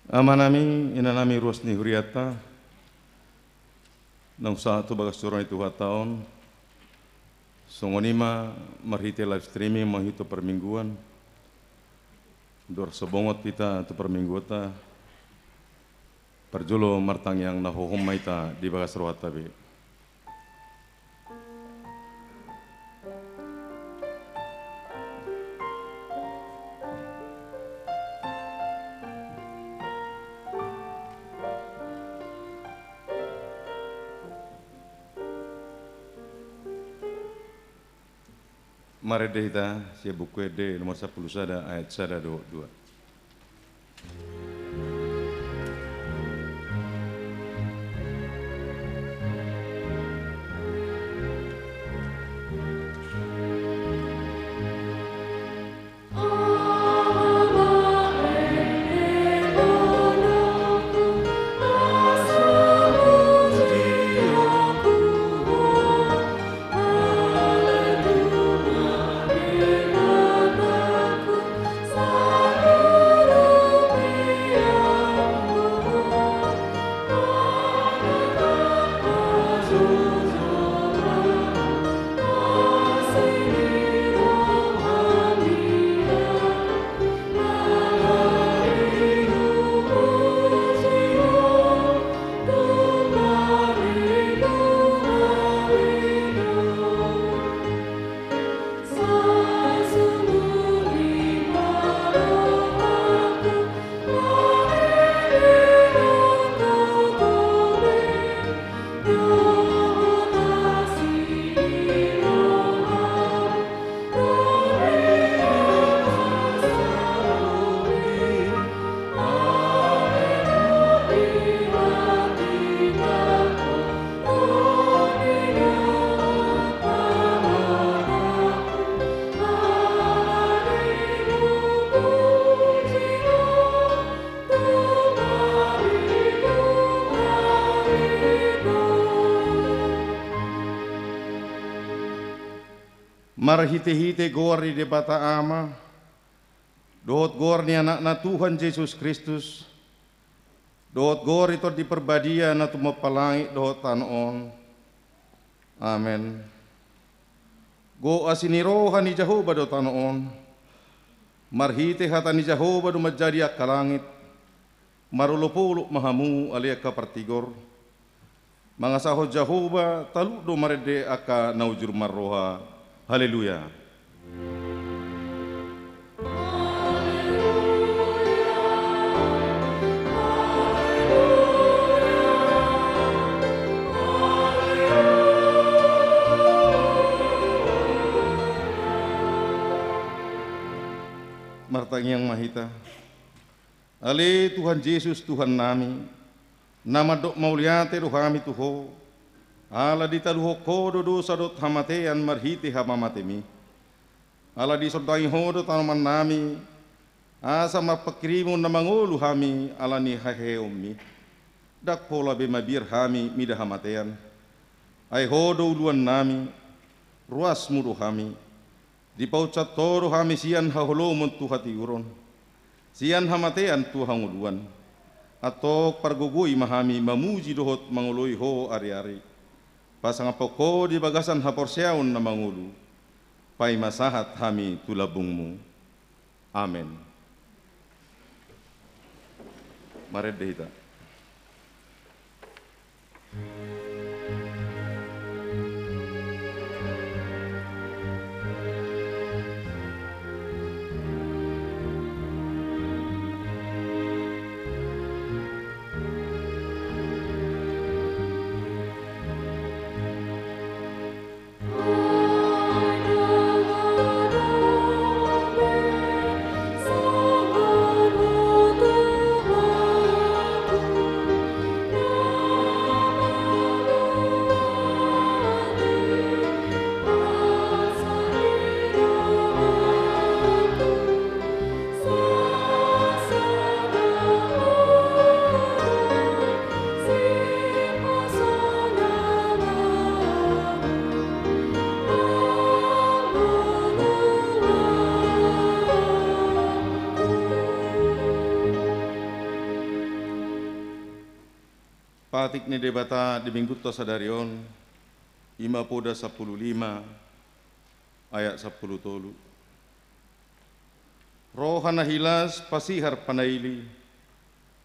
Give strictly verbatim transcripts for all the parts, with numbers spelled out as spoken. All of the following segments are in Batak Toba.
Amanami, inanami, ruas ni hurianta, naung sahat tu bagas joro ni Tuhanta on, songon i ma marhite live streaming ma hita tu parmingguan, andor so bongot hita tu parmingguanta, parjolo martangiang na hohom ma hita di bagas rohanta be. Marende hita sian Buku Ende nomor sampulu sada ayat sada dohot dua. Marhitehite goar ni Debata Ama, dohot goar ni Anakna Tuhan Jesus Kristus, dohot goar ni Tondi Parbadia na tumompa langit dohot tano on. Amen. Gogo asi ni roha ni Jahowa do tano on. Marhite hata ni Jahowa do manjadi angka langit. Marolopolop ma hamu ale angka partigor, mangasahon Jahowa. Talup do marende angka na ujur marroha. Haleluya. Martangiang ma hita. Ale Tuhan Jesus, Tuhannami, na mandok mauliate do hami tu Ho, ala ditaluhon Ho do dosa dohot hamatean marhite hamamateMi. Ala disondangi Ho do tanomannami, asa marpanghirimon na mangolu hami ala ni haheheonMi. Ndang pola be mabiar hami mida hamatean. Ai Ho do uluannami, ruasMu do hami. Dipaunsat Ho do hami sian haholomon tu hatiuron, sian hamatean tu hangoluan. Antong pargogoi ma hami mamuji dohot mangoloi Ho ariari. Pasangaphon Ho di bagasan haporseaon na mangolu, paima sahat hami tu lambungMu. Amen. Marende hita. Patik ni Debata di Minggunta sadari on, i ma Poda sampulu lima, ayat sampulu tolu. Roha na hilas pasihar panaili,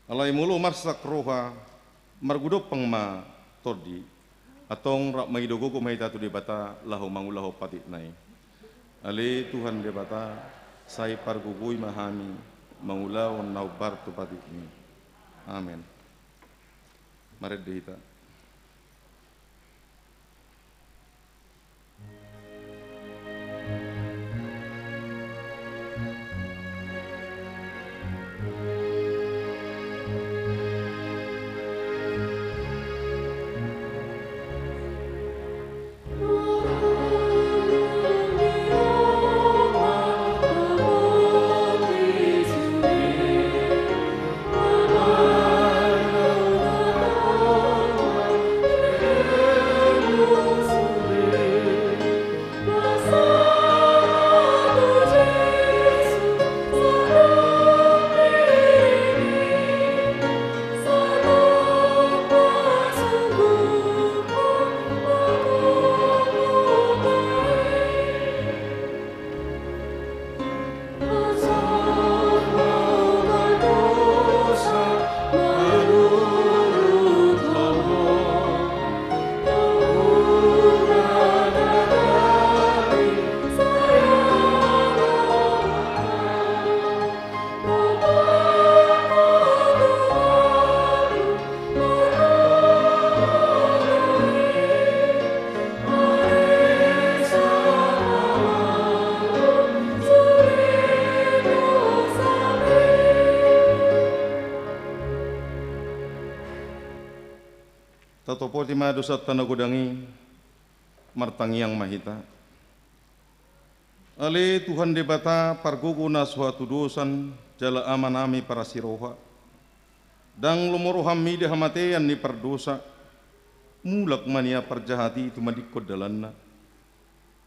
alai molo marsak roha, margodompang ma tondi. Antong rap mangido gogo ma hita tu Debata laho mangulahon patikna i. Ale Tuhan Debata, sai pargogoi ma hami mangulahon na hombar tu patikmi. Amen. Marende hita. Tatopoti ma dosanta na godang i, martangiang ma hita. Ale Tuhan Debata, pargogo na so hatudosan, jala Amanami parasi roha. Ndang lomo roham mida hamatean ni pardosa, mulak ma nian parjahat i tumandingkon dalanna.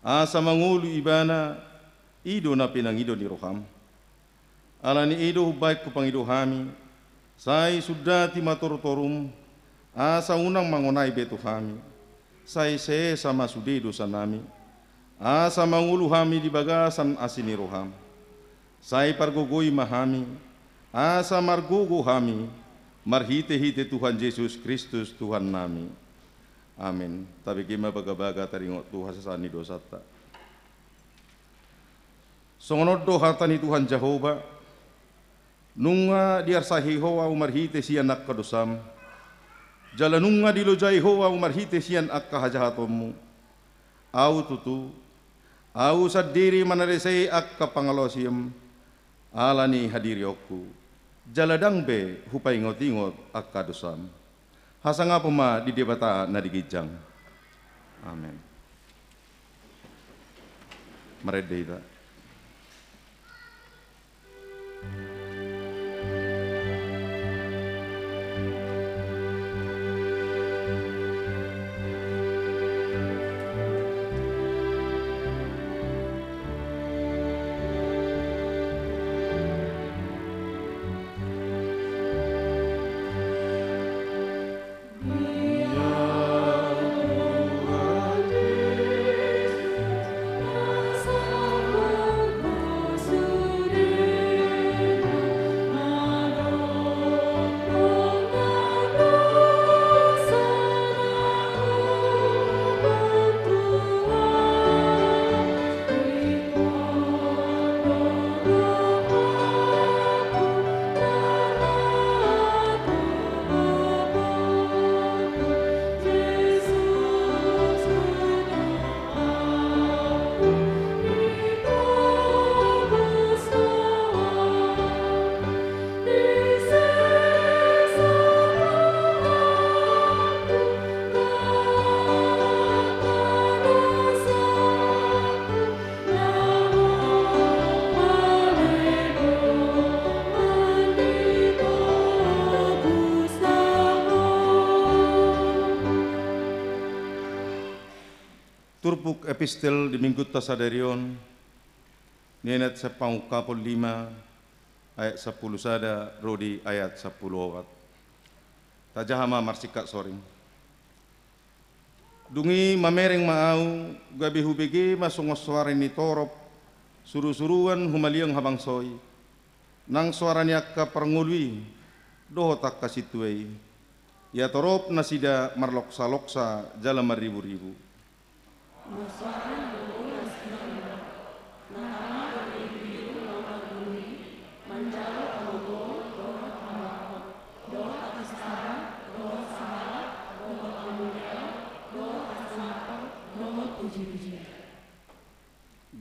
Asa mangolu ibana, i do na pinangido ni roham. Ala ni i do umbahen hupangido hami, sai sundati ma torutorum, asa unang mangonai be tu hami, sai sesa ma sude dosanami, asa mangolu hami di bagasan asi ni roham. Sai pargogoi ma hami, asa margogo hami, marhitehite Tuhan Jesus Kristus Tuhannami. Amen. Tabege ma bagabaga taringot tu hasesaan ni dosanta. Songon on do hata ni Tuhan Jahowa: Nunga diarsahi ho ahu marhite sian angka dosam, jala nunga dilojai ho ahu marhite sian angka hajahatonmu. Ahu tutu, ahu sandiri manadese angka pangalaosiam, ala ni hadirionku, jala ndang be hupaingotingot angka dosam. Hasangapon ma di Debata na di ginjang. Amen. Marende hita. Turpuk epistel di Minggunta sadari on, nienet sian Pangungkapon lima, ayat sampulu sada ro di ayat sampulu opat. Tajaha ma marsingkat soring. Dung i mamereng ma ahu, gabe hubege ma songon soara ni torop, surusuruan humaliang habangso i, nang soara ni angka parngolu i dohot angka sintua i. Ia torop nasida marloksaloksa jala marriburibu.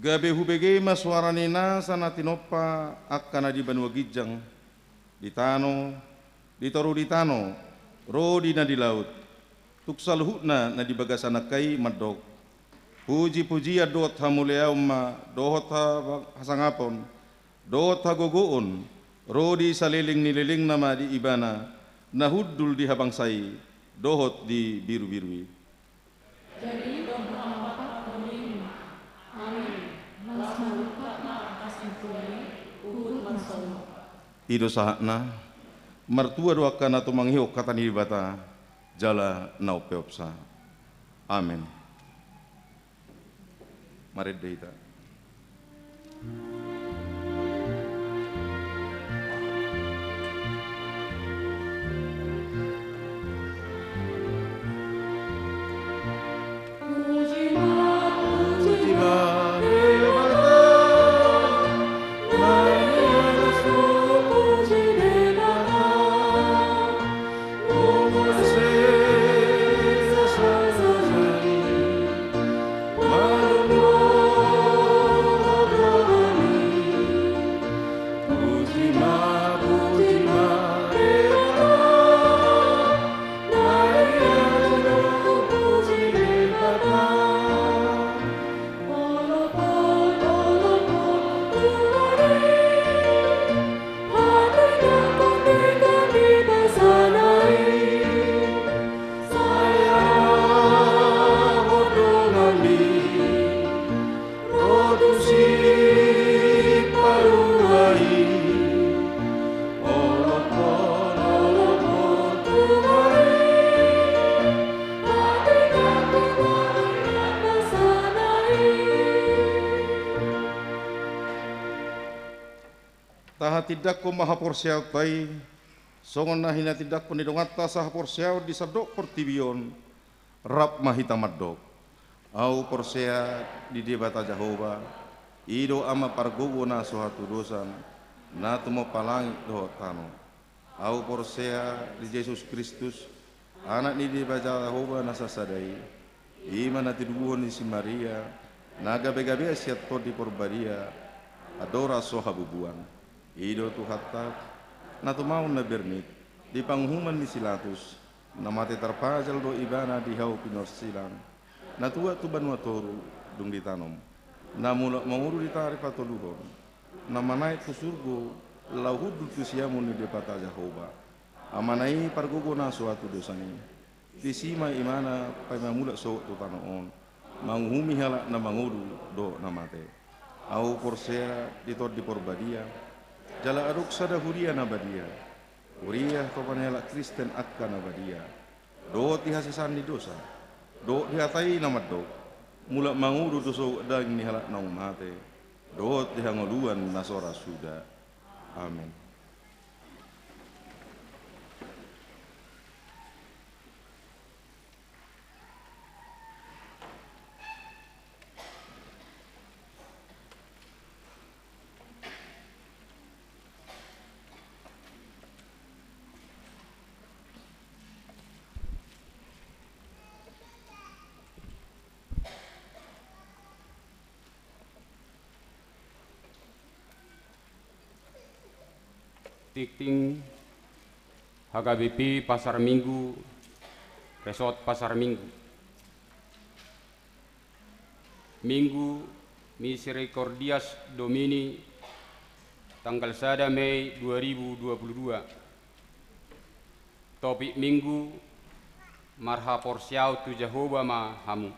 Gabe hubege ma soara ni nasa na tinompa angka na di banua ginjang, di tano, di toru di tano, ro di na di laut, tung saluhutna na di bagasan angka i mandok: Pujipujian dohot hamuliaon ma, dohot ha-, hasangapon, dohot hagogoon, ro di saleleng ni lelengna ma di Ibana, na hundul di habangsa i, dohot di birubiru i. Jadi, dohot na mampat. Amin. Laos marungkap ma angka sintua i, huhut marsogot. I do sahatna. Martua do angka na tumangihon hata ni Debata jala na umpeopsa. Amin. Marende hita. Tahatindangkon ma haporseaonta i, songon na hinatindangkon ni donganta sahaporseaon di sandok portibi on, rap ma hita mandok: Ahu porsea di Debata Jahowa, i do Ama pargogo na so hatudosan, na tumompa langit dohot tano. Ahu porsea di Jesus Kristus, Anak ni Debata Jahowa na sasada i, i ma na tinoguhon ni si Maria, na gabegabean sian Tondi Porbadia, andorang so habubuan. I do Tuhanta, na tumaon na bernit, di panguhuman ni si Latus, na mate tarpajal do Ibana di hau pinorsilang, na tuat tu banua toru, dung ditanom, na mulak mangolu di taon patoluhon, na manaek tu surgo, laho hundul tu siamun ni Debata Jahowa, Amana i pargogo na so hatudosan i. Disi ma Ibana paima mulak sogot tu tano on, manguhumi halak na mangolu dohot na mate. Ahu porsea di Tondi Porbadia, jala adong sada huria na badia, huria hatopan ni halak Kristen angka na badia, dohot di hasesaan ni dosa, dohot di hata i na mandok: Mulak mangolu do sogot daging ni halak naung mate, dohot di hangoluan na so ra suda. Amen. Tingting H K B P Pasar Minggu, Resort Pasar Minggu. Minggu Misericordias Domini, tanggal sada Mei dua ribu dua puluh dua. Topik Minggu: Marhaporseaon tu Jahowa ma hamu.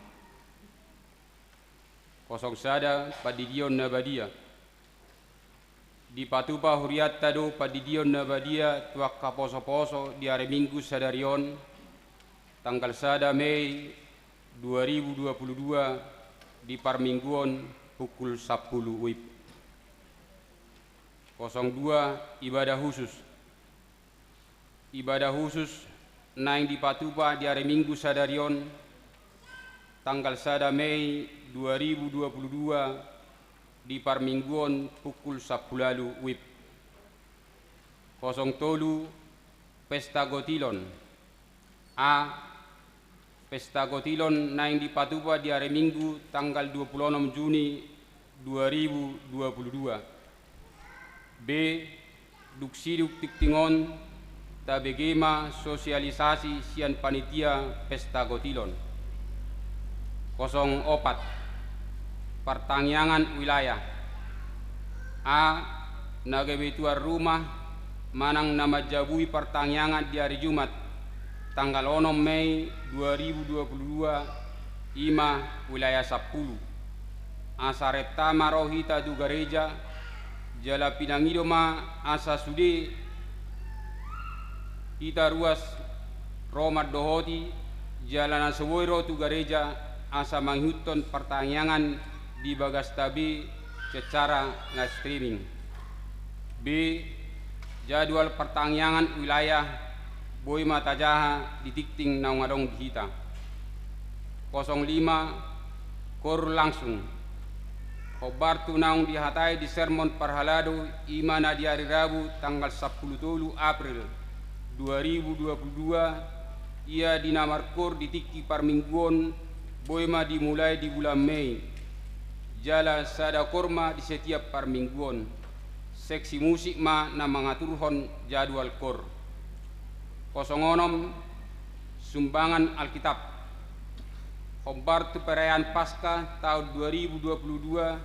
Kosong sada, Pandidion na badia. Dipatupa hurianta do pandidion na badia tu angka poso-poso di ari Minggu sadari on, tanggal sada Mei dua ribu dua puluh dua, di parmingguon pukul sampulu WIB. Kosong dua, ibadah khusus. Ibadah khusus naeng dipatupa di ari Minggu sadari on, tanggal sada Mei dua ribu dua puluh dua, di parmingguon pukul sampulu ualu WIB. Kosong tolu, pesta gotilon. A. Pesta gotilon naeng dipatupa di ari Minggu tanggal dua puluh onom Juni dua ribu dua puluh dua. B. Dung sidung tingting on, tabege ma sosialisasi sian panitia pesta gotilon. Kosong opat, partangiangan wilayah. A. Na gabe tuan rumah manang na manjabui partangiangan di ari Jumat, tanggal onom Mei dua ribu dua puluh dua, i ma wilayah sampulu. Asa renta ma ro hita tu gareja, jala pinangido ma asa sude hita ruas ro mandohoti, jala na so boi ro tu gareja asa mangihuthon partangiangan di bagasta be secara live streaming. B. Jadwal partangiangan wilayah boi ma tajaha di tingting naung adong di hita. Kosong lima, koor langsung. Hombar tu naung dihatai di sermon parhalado, i ma na di ari Rabu tanggal sampulu tolu April dua ribu dua puluh dua, ia di na markoor di tingki parmingguon, boi ma dimulai di bulan Mei. Jala sada koor ma di setiap parmingguon. Seksi musik ma na mangaturhon jadwal koor. Kosong onom, sumbangan Alkitab. Hombar tu perayaan Paskah taon dua ribu dua puluh dua,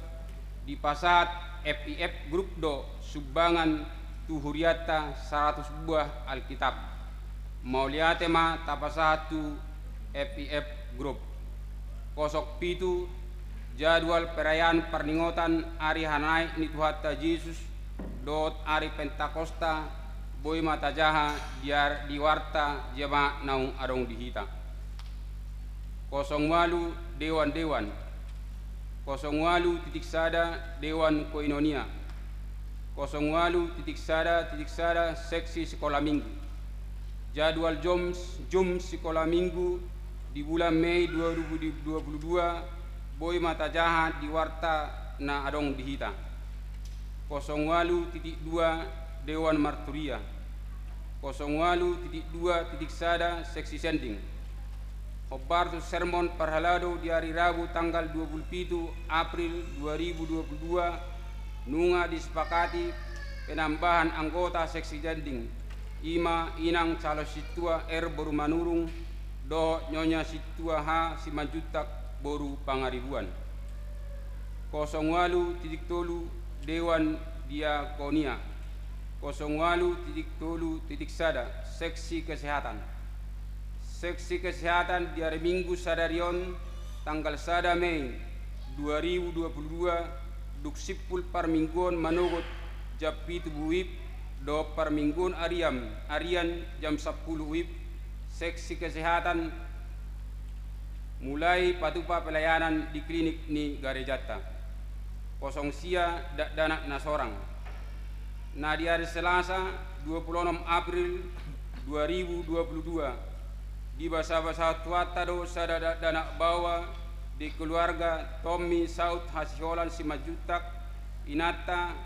dipasahat F I F Group do sumbangan tu hurianta saratus buah Alkitab. Mauliate ma tapasahat tu F I F Group. Kosong pitu, jadwal perayaan parningotan ari hanaek ni Tuhanta Jesus dohot ari Pentakosta, boi ma tajaha di ar-, di warta jemaat naung adong di hita. Kosong ualu, dewan-dewan. Kosong ualu titik sada, dewan koinonia. Kosong ualu titik sada titik sada, seksi sikola minggu. Jadwal Zoom, Zoom sikola minggu di bulan Mei dua ribu dua puluh dua, boi ma tajaha di warta na adong di hita. Kosong ualu titik dua, dewan marturia. Kosong ualu titik dua titik sada, seksi sending. Hombar tu sermon parhalado di ari Rabu tanggal dua puluh pitu April dua ribu dua puluh dua, nunga disepakati penambahan anggota seksi sending, i ma inang calon sintua R boru Manurung dohot nyonya sintua H Simanjuntak boru Pangaribuan. Kosong ualu titik tolu, dewan diakonia. Kosong ualu titik tolu titik sada, seksi kesehatan. Seksi kesehatan di ari Minggu sadari on, tanggal sada Mei dua ribu dua puluh dua, dung simpul parmingguon manogot jam pitu WIB dohot parmingguon arian, arian jam sampulu WIB, seksi kesehatan mulai patupa pelayanan di klinik ni garejanta. Kosong sia, dakdanak na sorang. Na di ari Selasa dua puluh onom April dua ribu dua puluh dua, dibasabasahon Tuhanta do sada dakdanak baoa di keluarga Tommy Saud Hasiholan Simanjuntak, inanta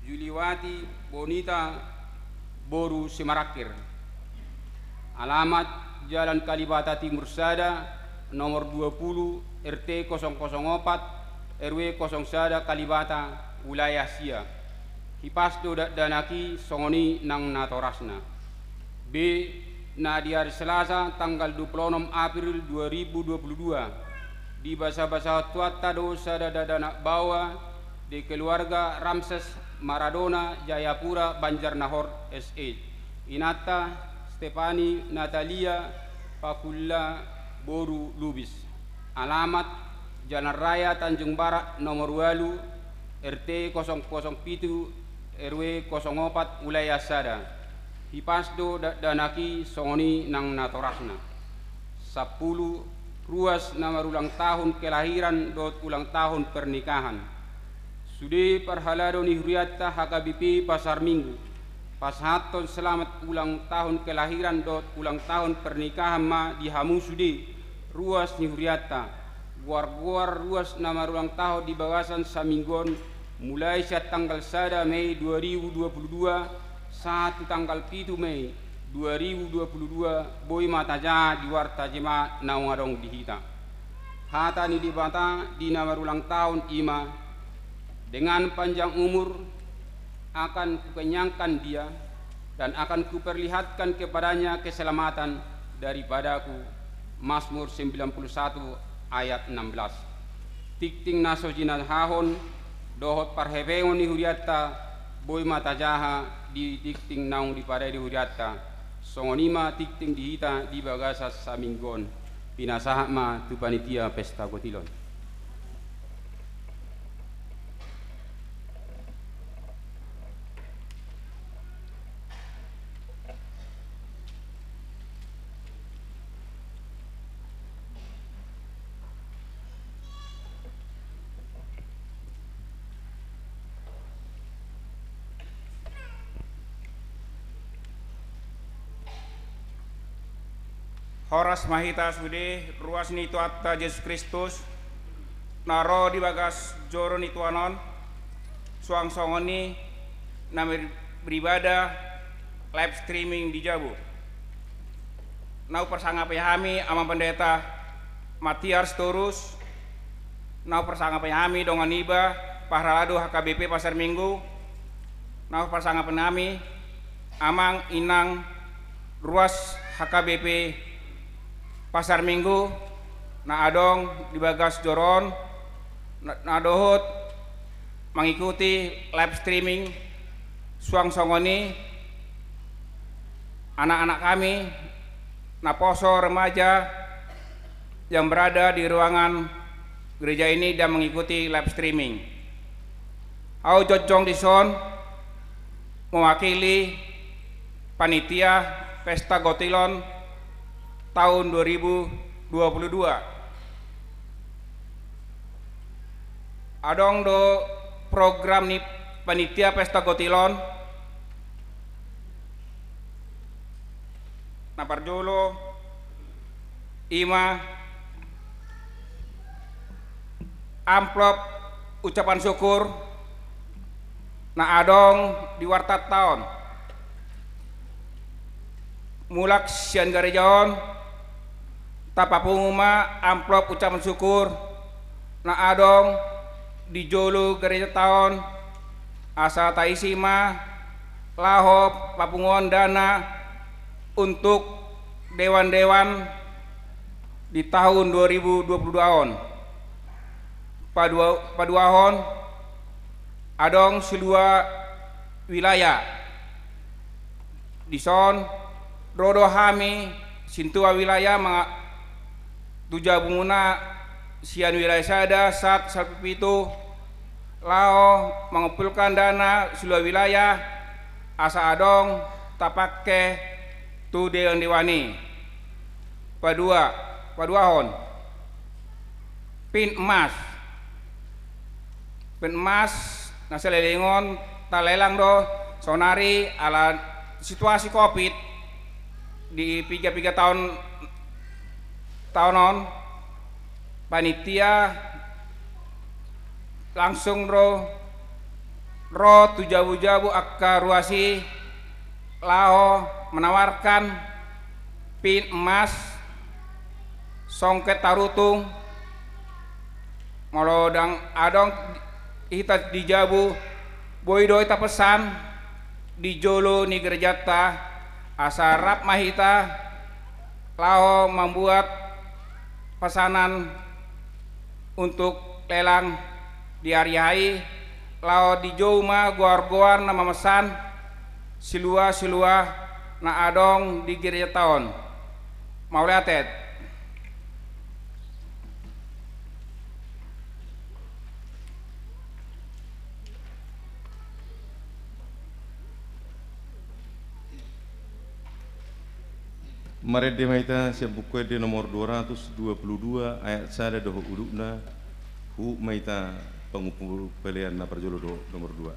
Juliwati Bonita boru Simarangkir. Alamat: Jalan Kalibata Timur sada, nomor dua puluh, R T kosong kosong opat, R W kosong sada, Kalibata, wilayah sia. Hipas do dakdanak i, songon i nang natorasna. B. Na di ari Selasa tanggal dua puluh onom April dua ribu dua puluh dua, dibasabasahon Tuhanta do sada dakdanak baoa di keluarga Ramses Maradona, Jayapura, Banjarnahor, S E. Inanta Stefani Natalia Pakulla boru Lubis. Alamat: Jalan Raya Tanjung Barat nomor ualu, R T kosong kosong pitu, R W kosong opat wilayah sada. Hipas do dakdanak i songon i nang natorasna. Sampulu, ruas na marulang tahun kelahiran dohot ulang tahun pernikahan. Sude parhalado ni hurianta H K B P Pasar Minggu, pasahathon selamat ulang tahun kelahiran dohot ulang tahun pernikahan ma di hamu sude ruas ni hurianta. Goar-goar ruas na marulang tahun di bagasan saminggu on, mulai sian tanggal sada Mei dua ribu dua puluh dua sahat tu tanggal pitu Mei dua ribu dua puluh dua, boi ma tajaha di warta jemaat naung adong di hita. Hata ni Debata di na marulang tahun i ma, dengan panjang umur akan kukenyangkan dia, dan akan kuperlihatkan kepadanya keselamatan daripadaku. Mazmur sembilan puluh satu ayat enam belas. Tingting na so jinajahahon dohot parhepengon ni hurianta boi ma tajaha di tingting naung dipadao di hurianta. Songon i ma tingting di hita di bagasan saminggu on. Pinasahat ma tu panitia pesta gotilon. Horas ma hita sude ruas ni Tuhanta Jesus Kristus na ro di bagas joro ni tuan on, suang songon i na ber-, beribadah live streaming di jabu. Na huparsangapi hami Amang Pendeta Matias Torus, na huparsangapi hami dongan iba parhalado H K B P Pasar Minggu, na huparsangapi hami Amang Inang ruas H K B P Pasar Minggu na adong di bagas joro on, na, na dohot mengikuti live streaming, suang songon i anak-anak kami naposo, remaja yang berada di ruangan gereja ini dan mengikuti live streaming. Ahu jongjong dison mewakili panitia Pesta Gotilon tahun dua ribu dua puluh dua. Adong do program ni panitia Pesta Gotilon. Na parjolo i ma amplop ucapan syukur na adong di wartanta on. Mulak sian gareja on, tapapungu ma amplop ucapan syukur na adong di jolo garejanta on, asa taisi ma laho papunguon dana untuk dewan-dewan di tahun dua ribu dua puluh dua on. Padua-, paduahon, adong silua wilayah. Dison ro do hami sintua wilayah manga-, tu jabumuna sian wilayah sada sahat sampulu pitu, laho mangumpulkan dana silua wilayah asa adong tapangke tu dewan-dewan i. Padua, paduahon, pin emas. Pin emas na saleleng on talelang do saonari ala situasi covid di piga-piga taon, taon on, panitia langsung ro, ro tu jabu-jabu angka ruas i laho menawarkan pin emas, songket tarutung. Molo ndang adong hita di jabu, boi do hita pesan di jolo ni gerejanta, asa rap ma hita laho mambuat pesanan untuk lelang di ari i, laho dijou ma goar-goar na mamesan silua-silua na adong di gerejanta on. Mauliate. Marende ma hita sian Buku Ende nomor dua ratus dua puluh dua, ayat sada dohot udutna. Huhut ma hita pangumpu pelean na parjolo dohot nomor dua.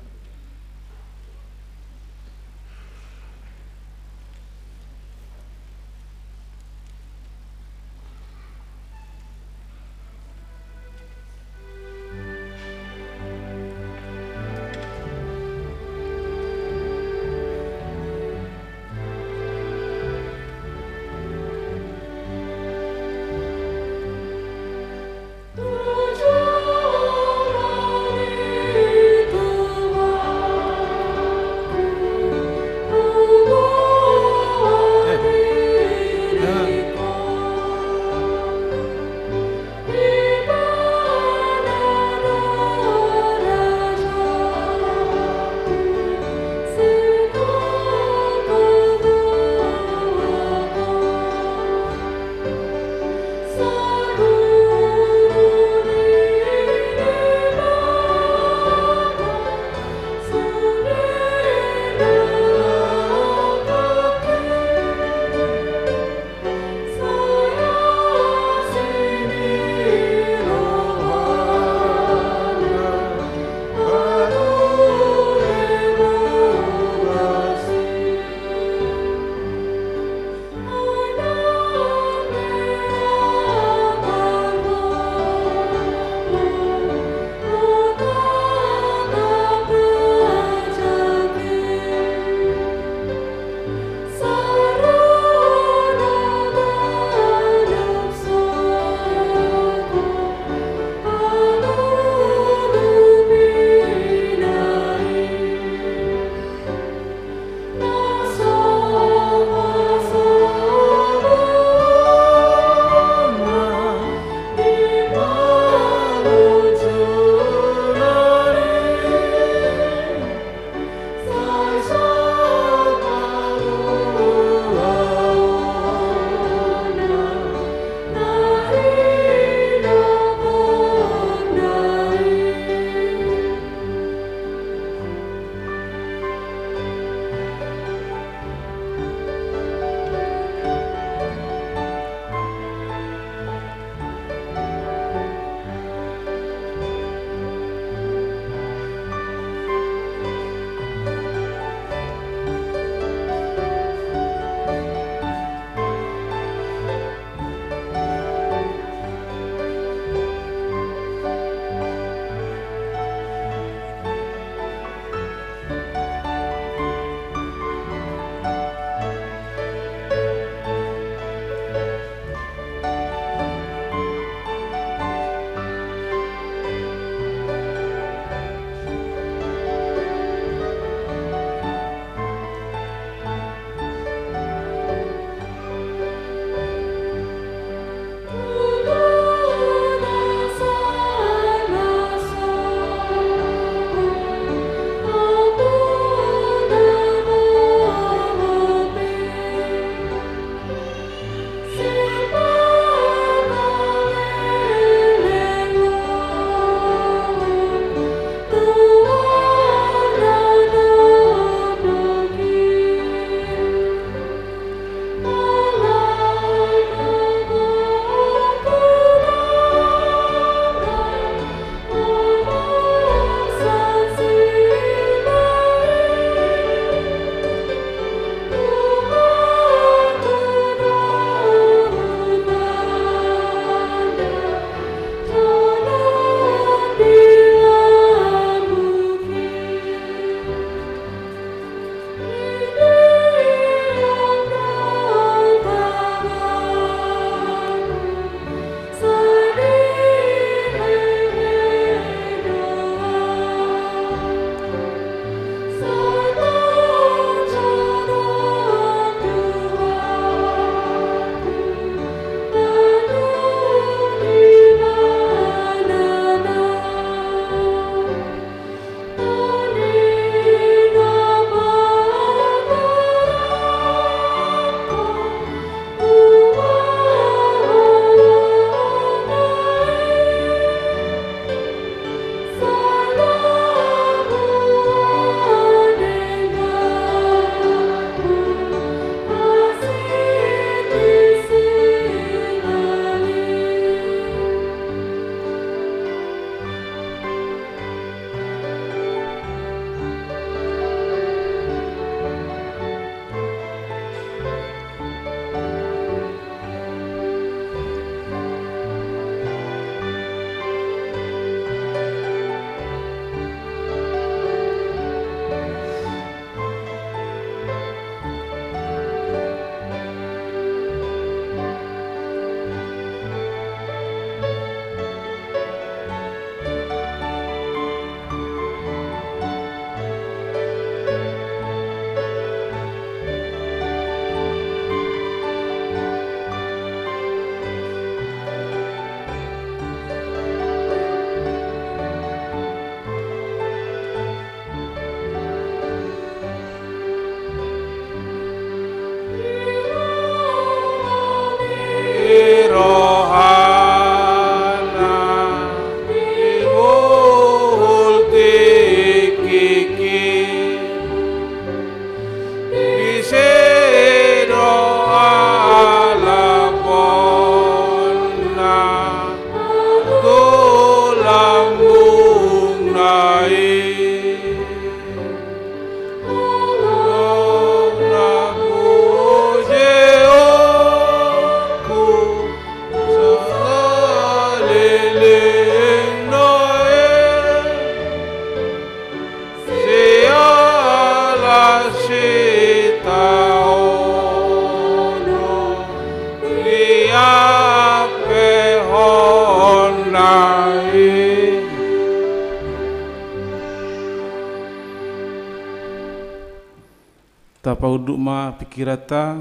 ma pikiranta,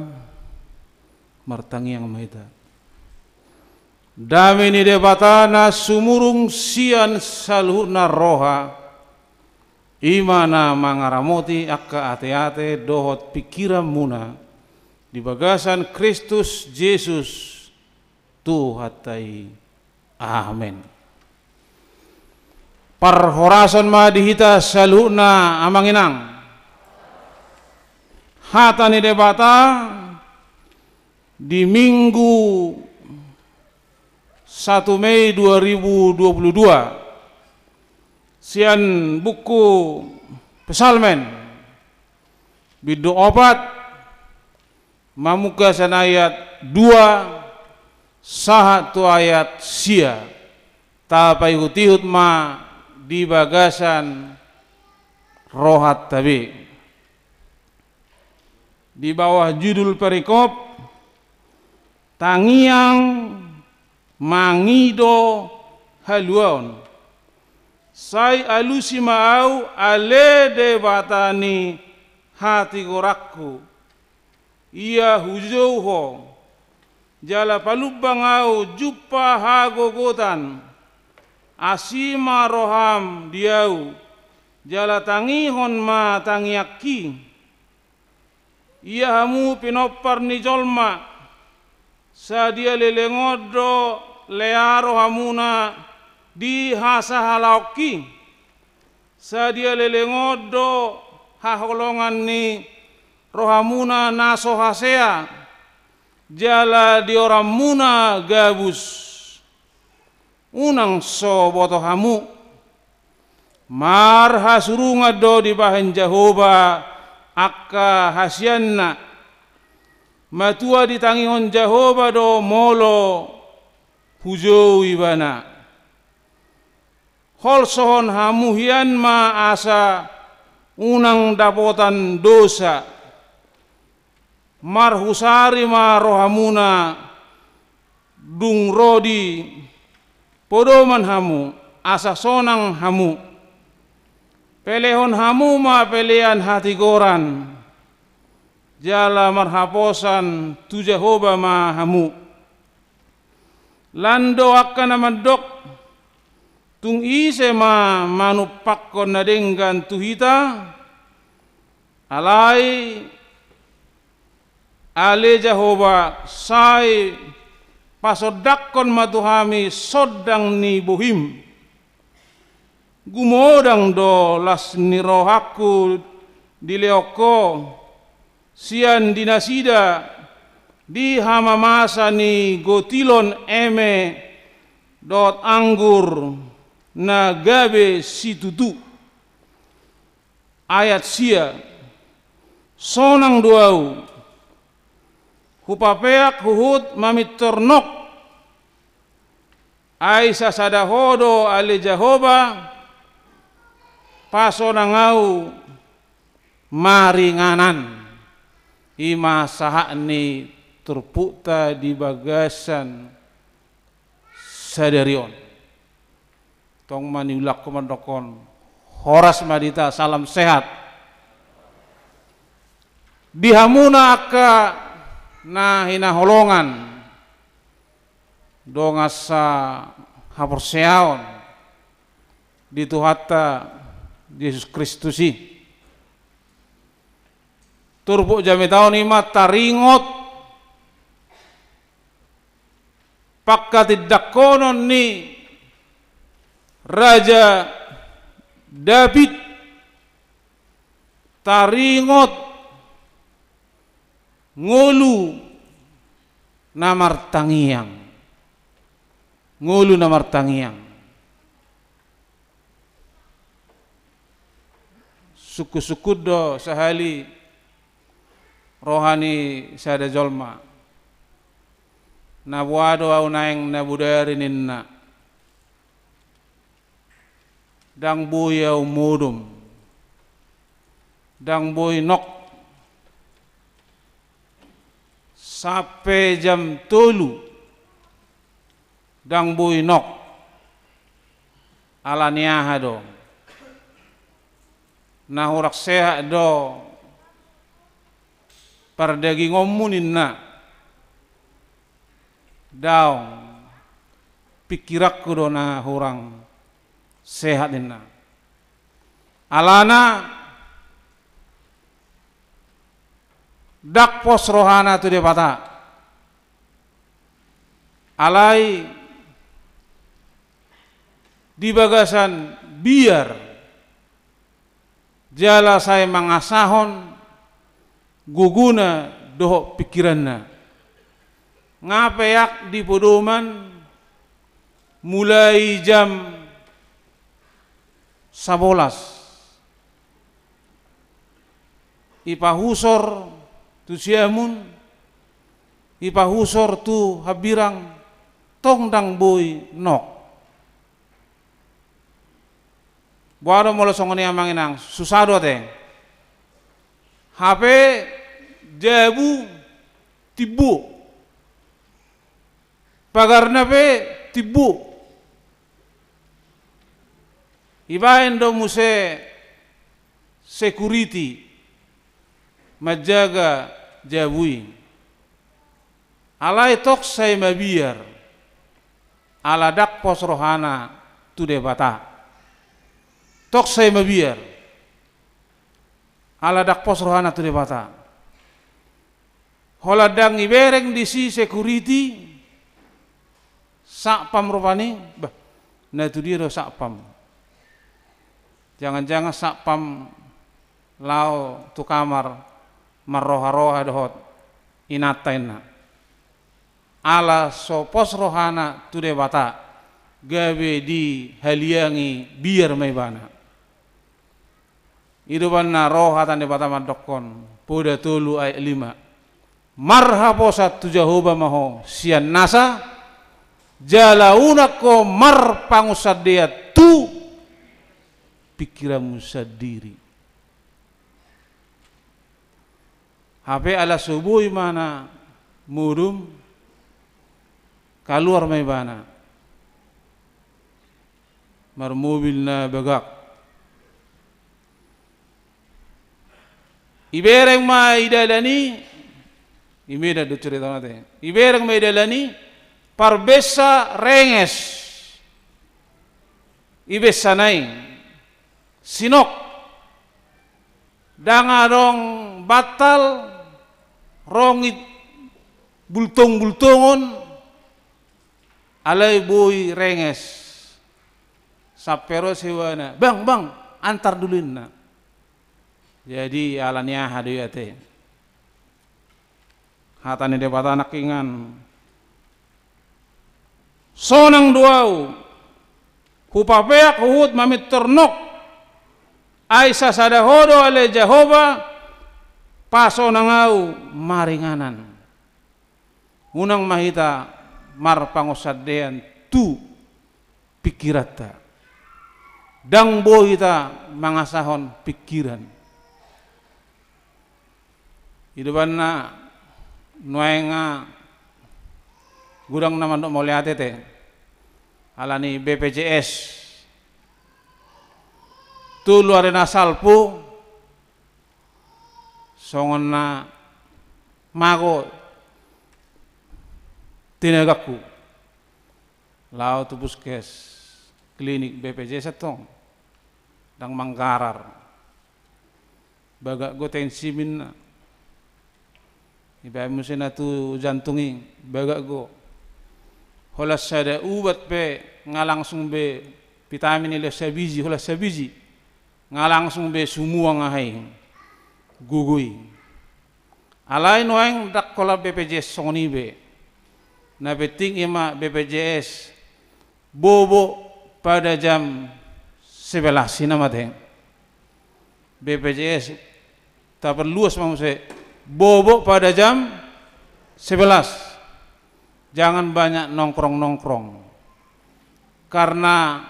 martangiang ma hita. Dame ni Debata na sumurung sian saluhutna roha, i ma na mangaramoti angka ateate dohot pikiranmuna di bagasan Kristus Jesus Tuhanta i. Amen. Parhorasan ma di hita saluhutna, amang inang. Hata ni Debata di Minggu satu Mei dua ribu dua puluh dua, sian buku Psalmen, bindu opat, mamungka sian ayat dua sahat tu ayat sia. Tapaihutihut ma di bagasan rohanta be. Di bawah judul perikop, Tangiang Mangido Haluaon. Sai alusi ma ahu, ale Debata ni hatigoranku. Ia hujou ho, jala palumbang ahu jumpa hagogotan. Asi ma roham di ahu, jala tangihon ma tangiangki. Ia hamu pinompar ni jolma, sadia leleng on do lea rohamuna di hasahalaonki? Sadia leleng on do haholongan ni rohamuna na so hasea, jala dioranmuna gabus? Unang so boto hamu. Marhasurungan do dibahen Jahowa angka hasianna. Matua ditangihon Jahowa do molo hujou ibana. Holsohon hamu hian ma asa unang dapotan dosa. Marhusari ma rohamuna dung ro di podoman hamu, asa sonang hamu. Pelehon hamu ma pelean hatigoran, jala marhaposan tu Jahowa ma hamu. Lan do angka na mandok, tung ise ma manumpakkon na denggan tu hita? Alai, ale Jahowa, sai pasondangkon ma tu hami sondang ni bohim. Gumodang do las ni rohangku dilehon ho sian di nasida di hamamasa ni gotilon eme dohot anggur na gabe situtu. Ayat sia. Sonang do ahu, hupapeak huhut mamintor nok. Ai sasada ho do ale Jahowa, pasonang ahu maringanan. I ma sahat ni turpukta di bagasan sadari on. Tong ma niulangku mandokkon, horas ma di hita, salam sehat. Di hamuna angka na hinaholongan, dongan sahaporseaon di Tuhanta Jesus Kristus i. Turpuk jamita on i ma taringot pangkatindanghonon ni Raja Daud, taringot ngolu na martangiang. Ngolu na martangiang. Sungkunsungkun do sahali roha ni sada jolma. Na boha do ahu naeng na bodari ninna. Ndang boi ahu modom. Ndang boi nok. Sampe jam tolu. Ndang boi nok. Ala ni aha do? Na hurang sehat do pardagingonmu ninna. Daong, pingkiranku do na hurang sehat ninna. Alana ndang pos rohana tu Debata. Alai di bagasan biar jala sai mangasahon gogona dohot pingkiranna. Nga peak di podoman mulai jam sabolas. Ipahusor tu siamun, ipahusor tu hambirang, tong ndang boi nok. Boha do molo songon i amang inang, susa do ate. Hape jabu timbo. Pagarna pe timbo. Ibaen do muse security manjaga jabu i. Alai tong sai mabiar, ala ndang pos rohana tu Debata. Tong sai mabiar, ala ndang pos rohana tu Debata. Holan ndang ibereng disi security, satpam rupani, bah, na tu dia do satpam? Jangan-jangan satpam laho tu kamar marroha-roha dohot inanta inna. Ala so pos rohana tu Debata, gabe dihaliangi biar ma ibana. I do umbahen na ro hata ni Debata mandokkon, Poda tolu ayat lima. Marhaposan tu Jahowa ma ho sian nasa, jala unang ho marpangunsandean tu pingkiranmu sandiri. Hape ala so boi ma na modom, kaluar ma ibana marmobil na bagak. Ibereng ma i dalan i, i Medan do ceritana ate. Ibereng ma i dalan i parbessa renges. Ibessana i sinok. Ndang adong bantal, rongit bultong-bultongon, alai boi renges. Sampe ro sewena, "Bang, bang, antar dulu," inna. Jadi ala ni aha do i ate? Hata ni Debata nangkiningan. Sonang do ahu, hupapeak huhut mamintor nok. Ai sasada ho do ale Jahowa, pasonang ahu maringanan. Unang ma hita marpangunsandean tu pingkiranta. Ndang boi hita mangasahon pingkiran. I do umbahen na nuaeng godang na mandok mauliate ate. Ala ni B P J S. Tolu ari na salpu, songon na mago tinagangku. Laho tu puskes, klinik B P J S antong. Ndang manggarar. Bagak do tensi ninna. Ibaen muse na tu jantung i, bagak do. Holan sada ubat pe nga langsung be, vitamin i holan sabiji, holan sabiji. Nga langsung be sumuang aha i, gogo i. Alai nuaeng ndang holan B P J S songon i be. Na penting i ma B P J S bobok pada jam sebelas i nama ate. B P J S taperluas ma muse bobok pada jam sebelas. Jangan banyak nongkrong-nongkrong. Karena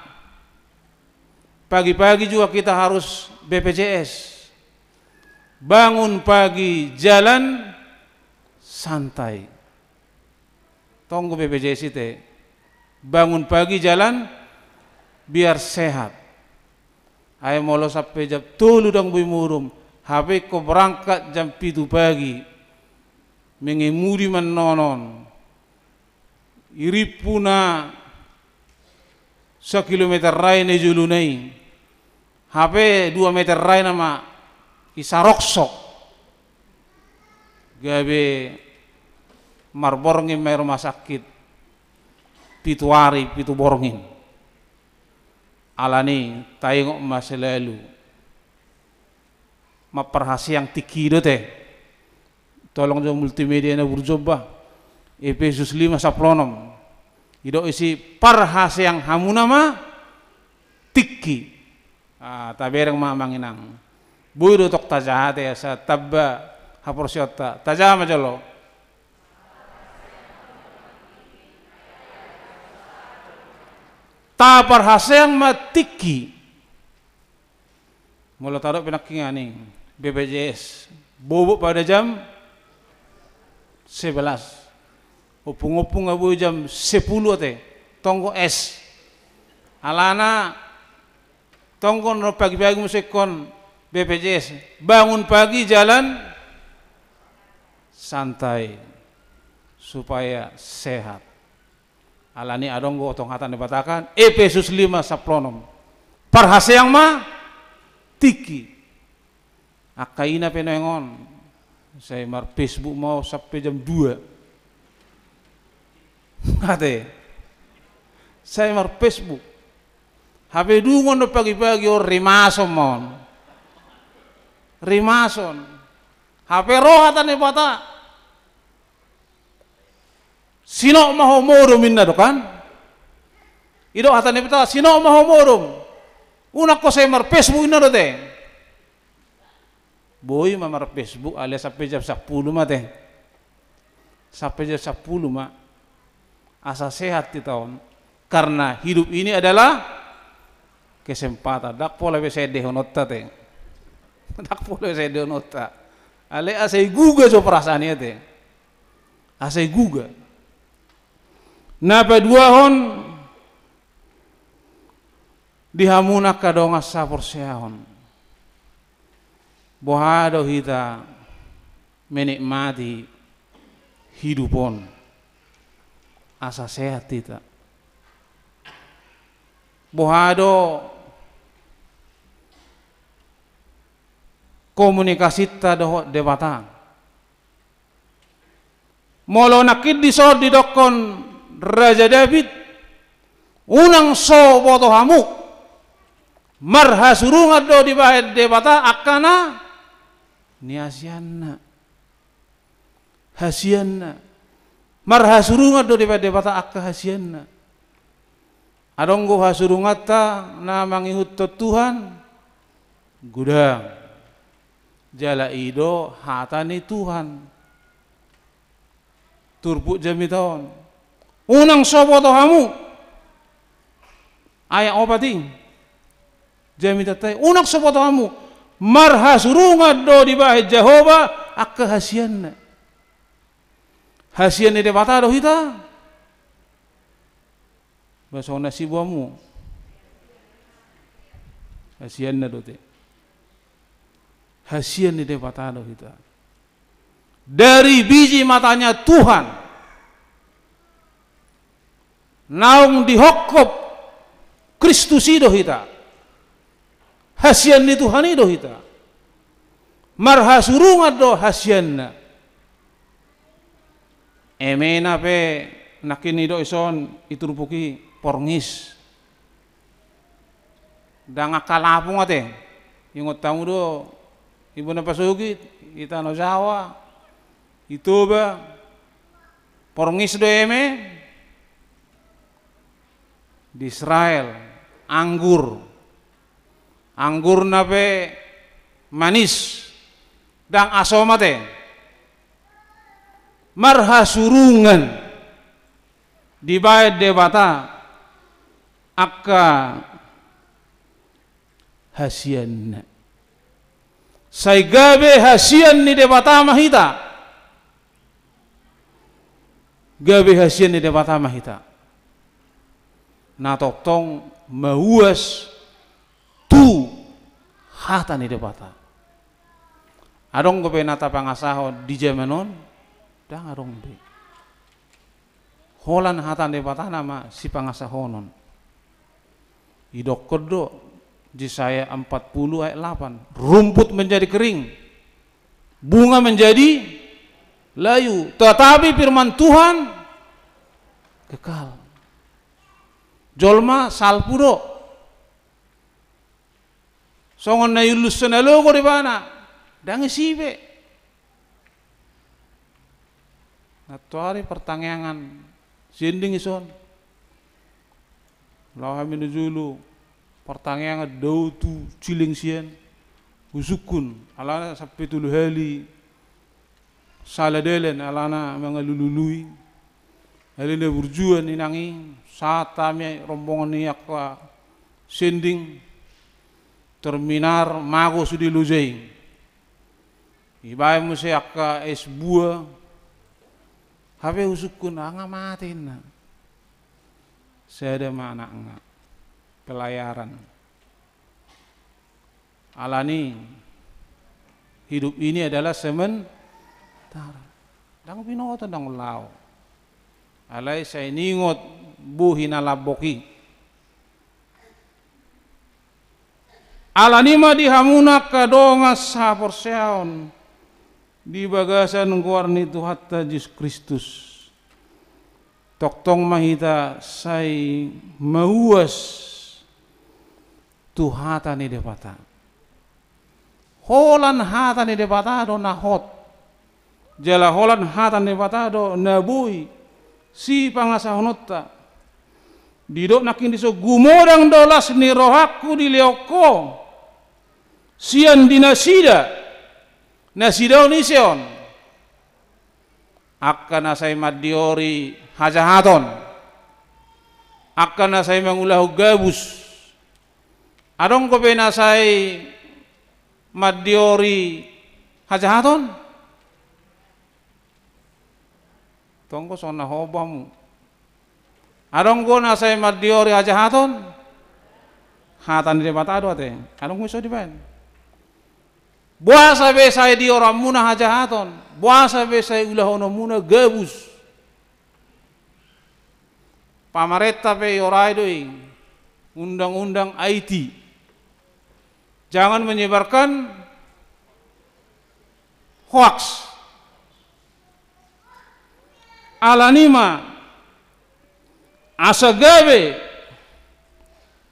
pagi-pagi juga kita harus B P J S. Bangun pagi jalan santai. Tong do B P J S i ate. Bangun pagi jalan biar sehat. Ai molo sampe jam tolu ndang boi modom, hape ingkon berangkat jam pitu pagi. Mengemudi mannonon. Irimpu na sakilometer rai na i jolona i. Hape dua meter rai nama i saroksok. Gabe marborngin ma i rumah sakit. Pitu ari, pitu borngin. Alani taingot ma selalu. Mamparhaseang tingki do te. Tolong jo multimedia na burju on bah. Epesus lima sampulu onom. Didok disi parhaseang hamuna ma tingki. Ah, tabereng ma amang inang. Boi do tong tajaha te asa tamba haporseaonta. Tajaha ma jolo. Taparhaseang ma tingki. Molo tadok pe nangkiningan i, B P J S. Bobot pada jam sebelas. Ompung-ompung nga boi jam sepuluh ate. Tonggo es. Alana tonggo na pagi-pagi muse ingkon B P J S. Bangun pagi jalan santai. Supaya sehat. Alani adong do tong hata ni Debata kan, Epesus lima sampulu onom. Parhaseang ma tingki. Angka ina pe nuaeng on. Sai mar-Facebook ma on sampe jam dua. Ate. Sai mar-Facebook. Hape dungon do pagi-pagi on rimason ma on. Rimason. Hape ro hata ni Debata. Sinok ma ho modom inna do kan. Didok hata ni Debata sinok ma ho modom. Unang ho sai mar-Facebook inna do te. Boi ma mar-Facebook alai sampe jam sampulu ma te. Sampe jam sampulu ma. Asa sehat hita on. Karena hidup ini adalah kesempatan. Ndang pola be sai endehononta te. Ndang pola be sai endehononta. Alai asa i guga jo perasaan i ate. Asa i guga. Na paduahon di hamuna angka dongan saporseaon. Boha do hita menikmati hidup on. Asa sehat hita. Boha do komunikasinta dohot Debata. Molo nangkin dison didokkon Raja Daud, unang so boto hamu, marhasurungan do dibahen Debata angka na niasianna. Hasianna. Marhasurungan do dibahen Debata angka hasianna. Adong do hasurunganta na mangihuthon Tuhan? Godang. Jala i do hata ni Tuhan. Turpuk jamita on. Unang so boto hamu. Ayat opat i. Jamitanta i. Unang so boto hamu. Marhasurungan do dibahen Jahowa angka hasianna. Hasian ni Debata do hita. Bah songon na siboamu. Hasianna do te. Hasian ni Debata do hita. Dari biji matanya Tuhan. Naung dihophop Kristus i do hita. Hasian ni Tuhan i do hita. Marhasurungan do hasianna. Emena pe nangkin didok dison i turpuk i porngis. Ndang angka lapung ate. Ingot hamu do, i bona pasogit, i Tano Jawa, i Toba, porngis do eme, di Israel, anggur. Anggurna pe manis, ndang asom ate. Marhasurungan dibahen Debata angka hasianna. Sai gabe hasian ni Debata ma hita. Gabe hasian ni Debata ma hita. Na tongtong mauas tu hata ni Debata. Adong dope na tapangasahon di jaman on, Ndang adong be. Holan hata ni Debata nama sipangasahonon. Idokkon do Jesaya empat puluh ayat delapan, rumput menjadi kering, bunga menjadi layu, tetapi firman Tuhan kekal. Jolma salpu do. Songon na iullus na logo do ibana, ndang isi be. Nantoari partangiangan sian dengke ison. Laho hami na jolo partangiangan dao tu cileng sian, husungkun alana sampe tolu hali sala dalan alana mangalului. Alai na burju on inang i, sahat hami rombongan ni angka sending, terminar mago sude loja i. Ibaen muse angka es buah. Hape husungkun, ah, nga mate inna. Sada ma anakna, pelayaran. Alani hidup ini adalah sementara. Ndang binoto, ndang laho. Alai sai niingot bohi na lambok i. Alani ma di hamuna angka dongan sahaporseaon di bagasan goar ni Tuhanta Jesus Kristus, tongtong ma hita sai mauas tu hata ni Debata. Holan hata ni Debata do na hot. Jala holan hata ni Debata do na boi sipangasahononta. Didok nangkin dison, gumodang do las ni rohangku dilehon Ho sian di nasida. Nasida on ise on? Angka na sai mandiori hajahaton, angka na sai mangulahon gabus. Adong dope na sai mandiori hajahaton? Tong do songon na hobamu. Adong do na sai mandiori hajahaton? Hata ni Debata do ate. Adong do so dibaen. Boasa be sai dioranmuna hajahaton, boasa be sai ulahononmuna gabus. Pamarenta pe iorai do i undang-undang I T. Jangan menyebarkan hoaks. Alani ma asa gabe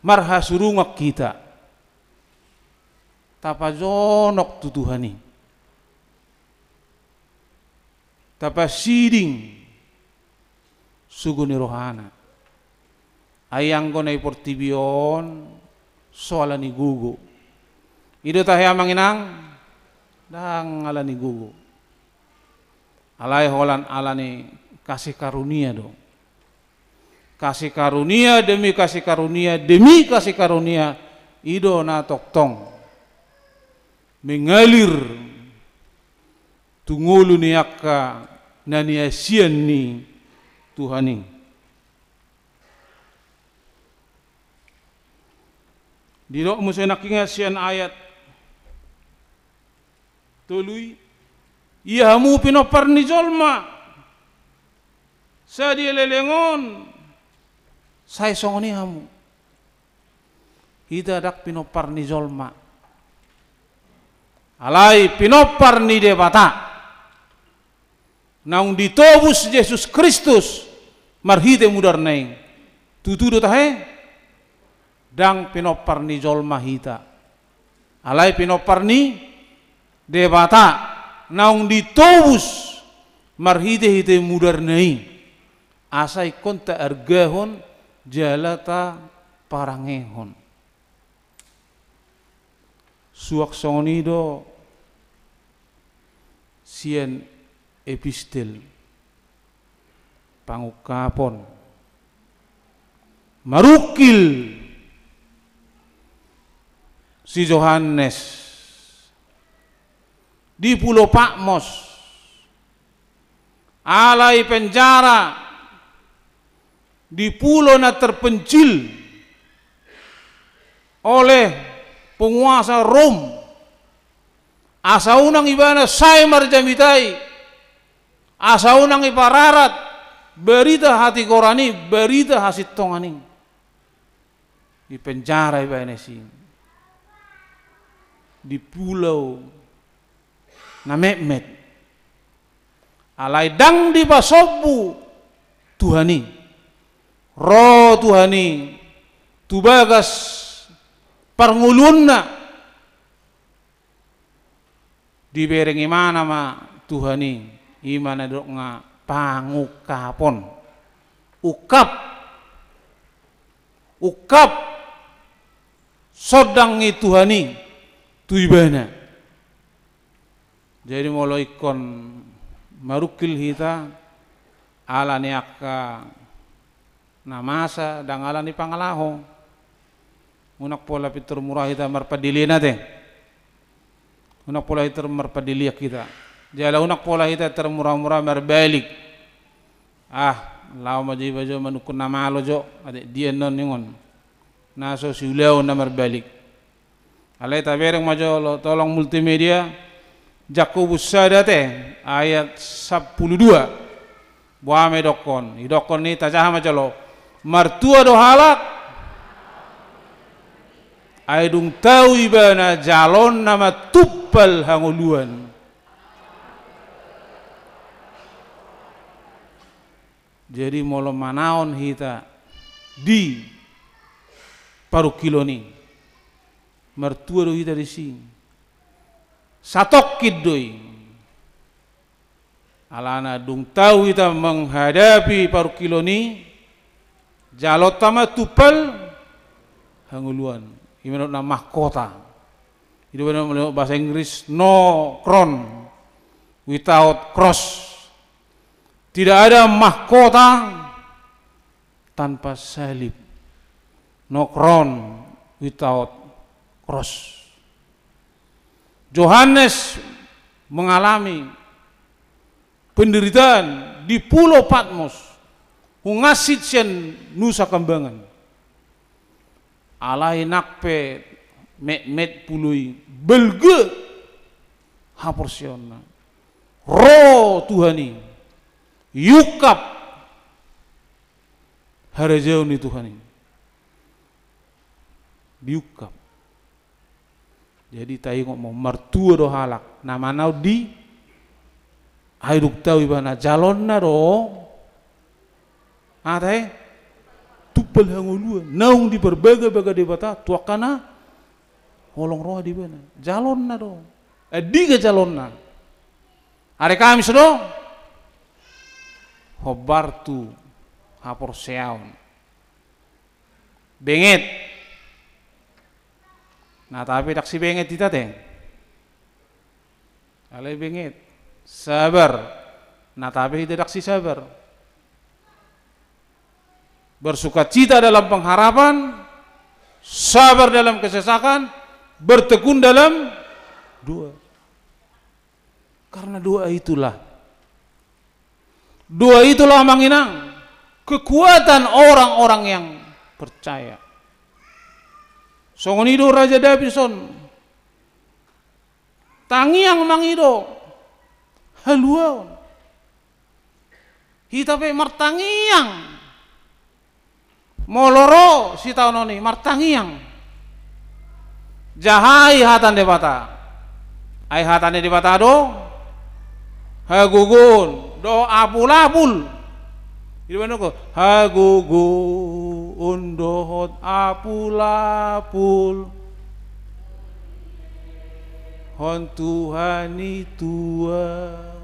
marhasurungan hita. Tapajonok tu Tuhan i. Tapasiding sogo ni rohana. Ai anggo na i portibi on so alani gogo. I do tahe amang inang, ndang alani gogo. Alai holan alani kasih karunia do. Kasih karunia demi kasih karunia demi kasih karunia, i do na tongtong mengalir tu ngolu ni angka na niasian ni Tuhan i. Didok muse nangkin sian ayat tolu i, ia hamu pinompar ni jolma, sadia leleng on sai songon i hamu. Hita ndang pinompar ni jolma, alai pinompar ni Debata. Naung ditobus Jesus Kristus marhite mudarna i. Tutu do tahe? Ndang pinompar ni jolma hita, alai pinompar ni Debata naung ditobus marhite-hite mudarna i. Asa ingkon taargahon jala taparangehon. Suang songon i do sian epistel pangungkapon marungkil si Johannes di pulo Patmos. Alai penjara di pulo na terpencil oleh penguasa Rom, asa unang ibana sai marjamita i Asa unang ipararat barita hatigoran i, barita hasintongan i. Dipenjara ibana i di pulau na metmet. Alai ndang dipasombu Tuhan i. Ro Tuhan i tu bagas parngoluonna. Dibereng ibana ma Tuhan i, i ma na didok na pangungkapon. Ungkap. Ungkap sondang ni Tuhan i tu ibana. Jadi molo ingkon marungkil hita ala ni angka na masa, ndang ala ni pangalaho, unang pola pintor mura hita marpandelean ate. Unang pola pintor marpandelean hita. Jala unang pola hita tarmura-mura marbalik. Ah, laho ma jo iba jo manungkun na malo jo, ate, dia annon ningon. Na so siulaon na marbalik. Alai tabereng ma jolo, tolong multimedia, Jakobus sada ate, ayat sampulu dua. Boha ma didokkon? Didokkon i, tajaha ma jolo. Martua do halak, ai dung tau ibana jalonna ma tumpal hangoluan. Jadi molo manaon hita di parungkilon i, martua do hita disi. Satongkin do i. Alana dung tau hita menghadapi parungkilon i, jalonta ma tumpal hangoluan. I ma na mahkota. I do baen molo bahasa Inggris, no crown without cross. Tidak ada mahkota tanpa salib. No crown without cross. Johannes mengalami penderitaan di Pulo Patmos, hungansit sian Nusa Kambangan. Alai nang pe metmet pulo i, balga haporseaonna. Ro Tuhan i, iungkap harajaon ni Tuhan i. Diungkap. Jadi taingot ma, martua do halak na manaon di, ai dung tau ibana jalonna do, ate, tumpal hangoluan, naung diparbagabaga Debata tu angka na holong roha di ibana. Jalonna do. Andigan jalonna? Ari Kamis do, hombar tu haporseaon. Benget. Na tapi ndang sibenget hita ate. Alai benget. Sabar. Na tapi hita ndang sisabar. Bersukacita dalam pengharapan, sabar dalam kesesakan, bertekun dalam doa. Karena doa itulah, doa itulah, Amang Inang, kekuatan orang-orang yang percaya. Songon i do Raja David on. Tangiang mangido haluaon. Hita pe martangiang. Molo ro sitaonon i, martangiang. Jahai hata ni Debata. Ai hata ni Debata do hagogoon dohot apulapul. Jadi, mana ko? Hagogoon dohot apulapul. Ho Tuhan i Tuhan,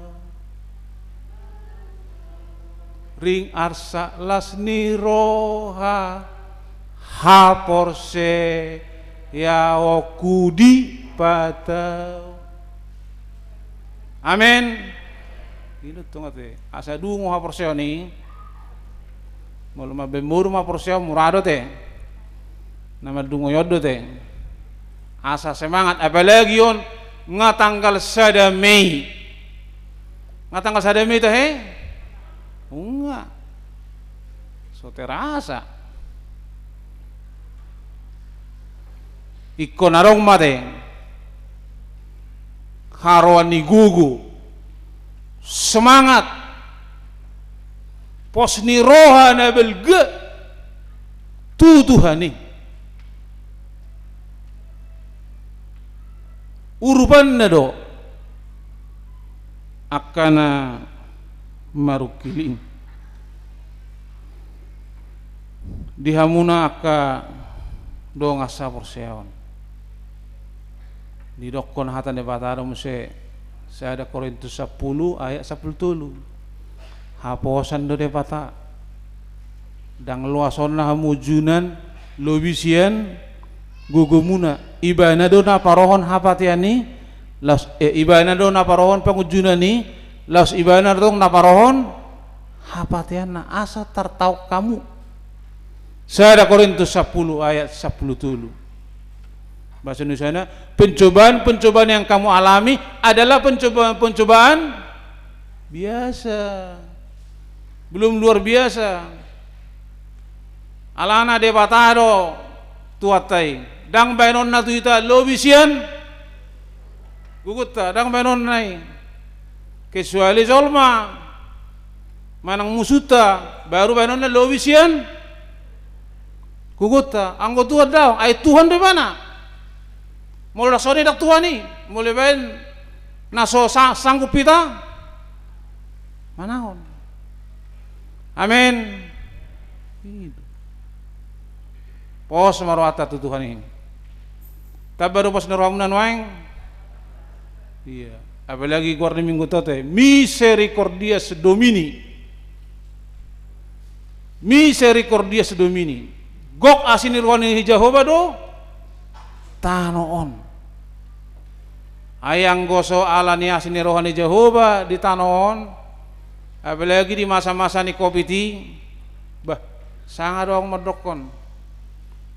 ring arsak las ni roha, haporseaonku dipatau. Amen. I do tong ate, asa dungo haporseaon i. Molo mambaen boru ma haporseaon, mura do ate. Na mandungo i on do ate. Asa semangat, apalagi on nga tanggal sada Mei. Nga tanggal sada Mei tahe? Nunga. So terasa. Ingkon adong ma ate haroan ni gogo, semangat, Pos ni roha na balga tu Tuhan i. Urupanna do angka na marungkil i. Di hamuna angka dongan saporseaon, didokkon hata ni Debata do muse, sada Korintus sampulu ayat sampulu tolu. Haposan do Debata. Ndang loasonna hamu ujunan lobi sian gogomuna. Ibana do na parohon hapatean i, laos, eh, ibana do na parohon pangunjunan i, laos ibana do tong na parohon hapateanna, asa tartaon hamu. Sada Korintus sampulu ayat sampulu tolu. Bahasa Indonesiana, pencobaan-pencobaan yang kamu alami adalah pencobaan-pencobaan biasa. Belum luar biasa. Alana Debata do Tuhanta i. Ndang baenonna tu hita lobi sian gogonta, ndang baenonna i. Kecuali jolma manang musunta, baru baenonna lobi sian gogonta. Anggo Tuhan daong, ai Tuhan do ibana. Molo songon i ndang Tuhan i, molo baen na so sa-, sanggup hita manang on. Amen. Pos ma rohanta tu Tuhan i. Tamba do pos ni rohamuna nuaeng. Iya. Apalagi goar ni Minggunta on, Misericordias Domini. Misericordias Domini. Gok asi ni roha ni Jahowa do tano on. Ai anggo so ala ni asi ni roha ni Jahowa di tano on, apalagi di masa-masa ni covid i, bah, sanga do ahu mandokkon.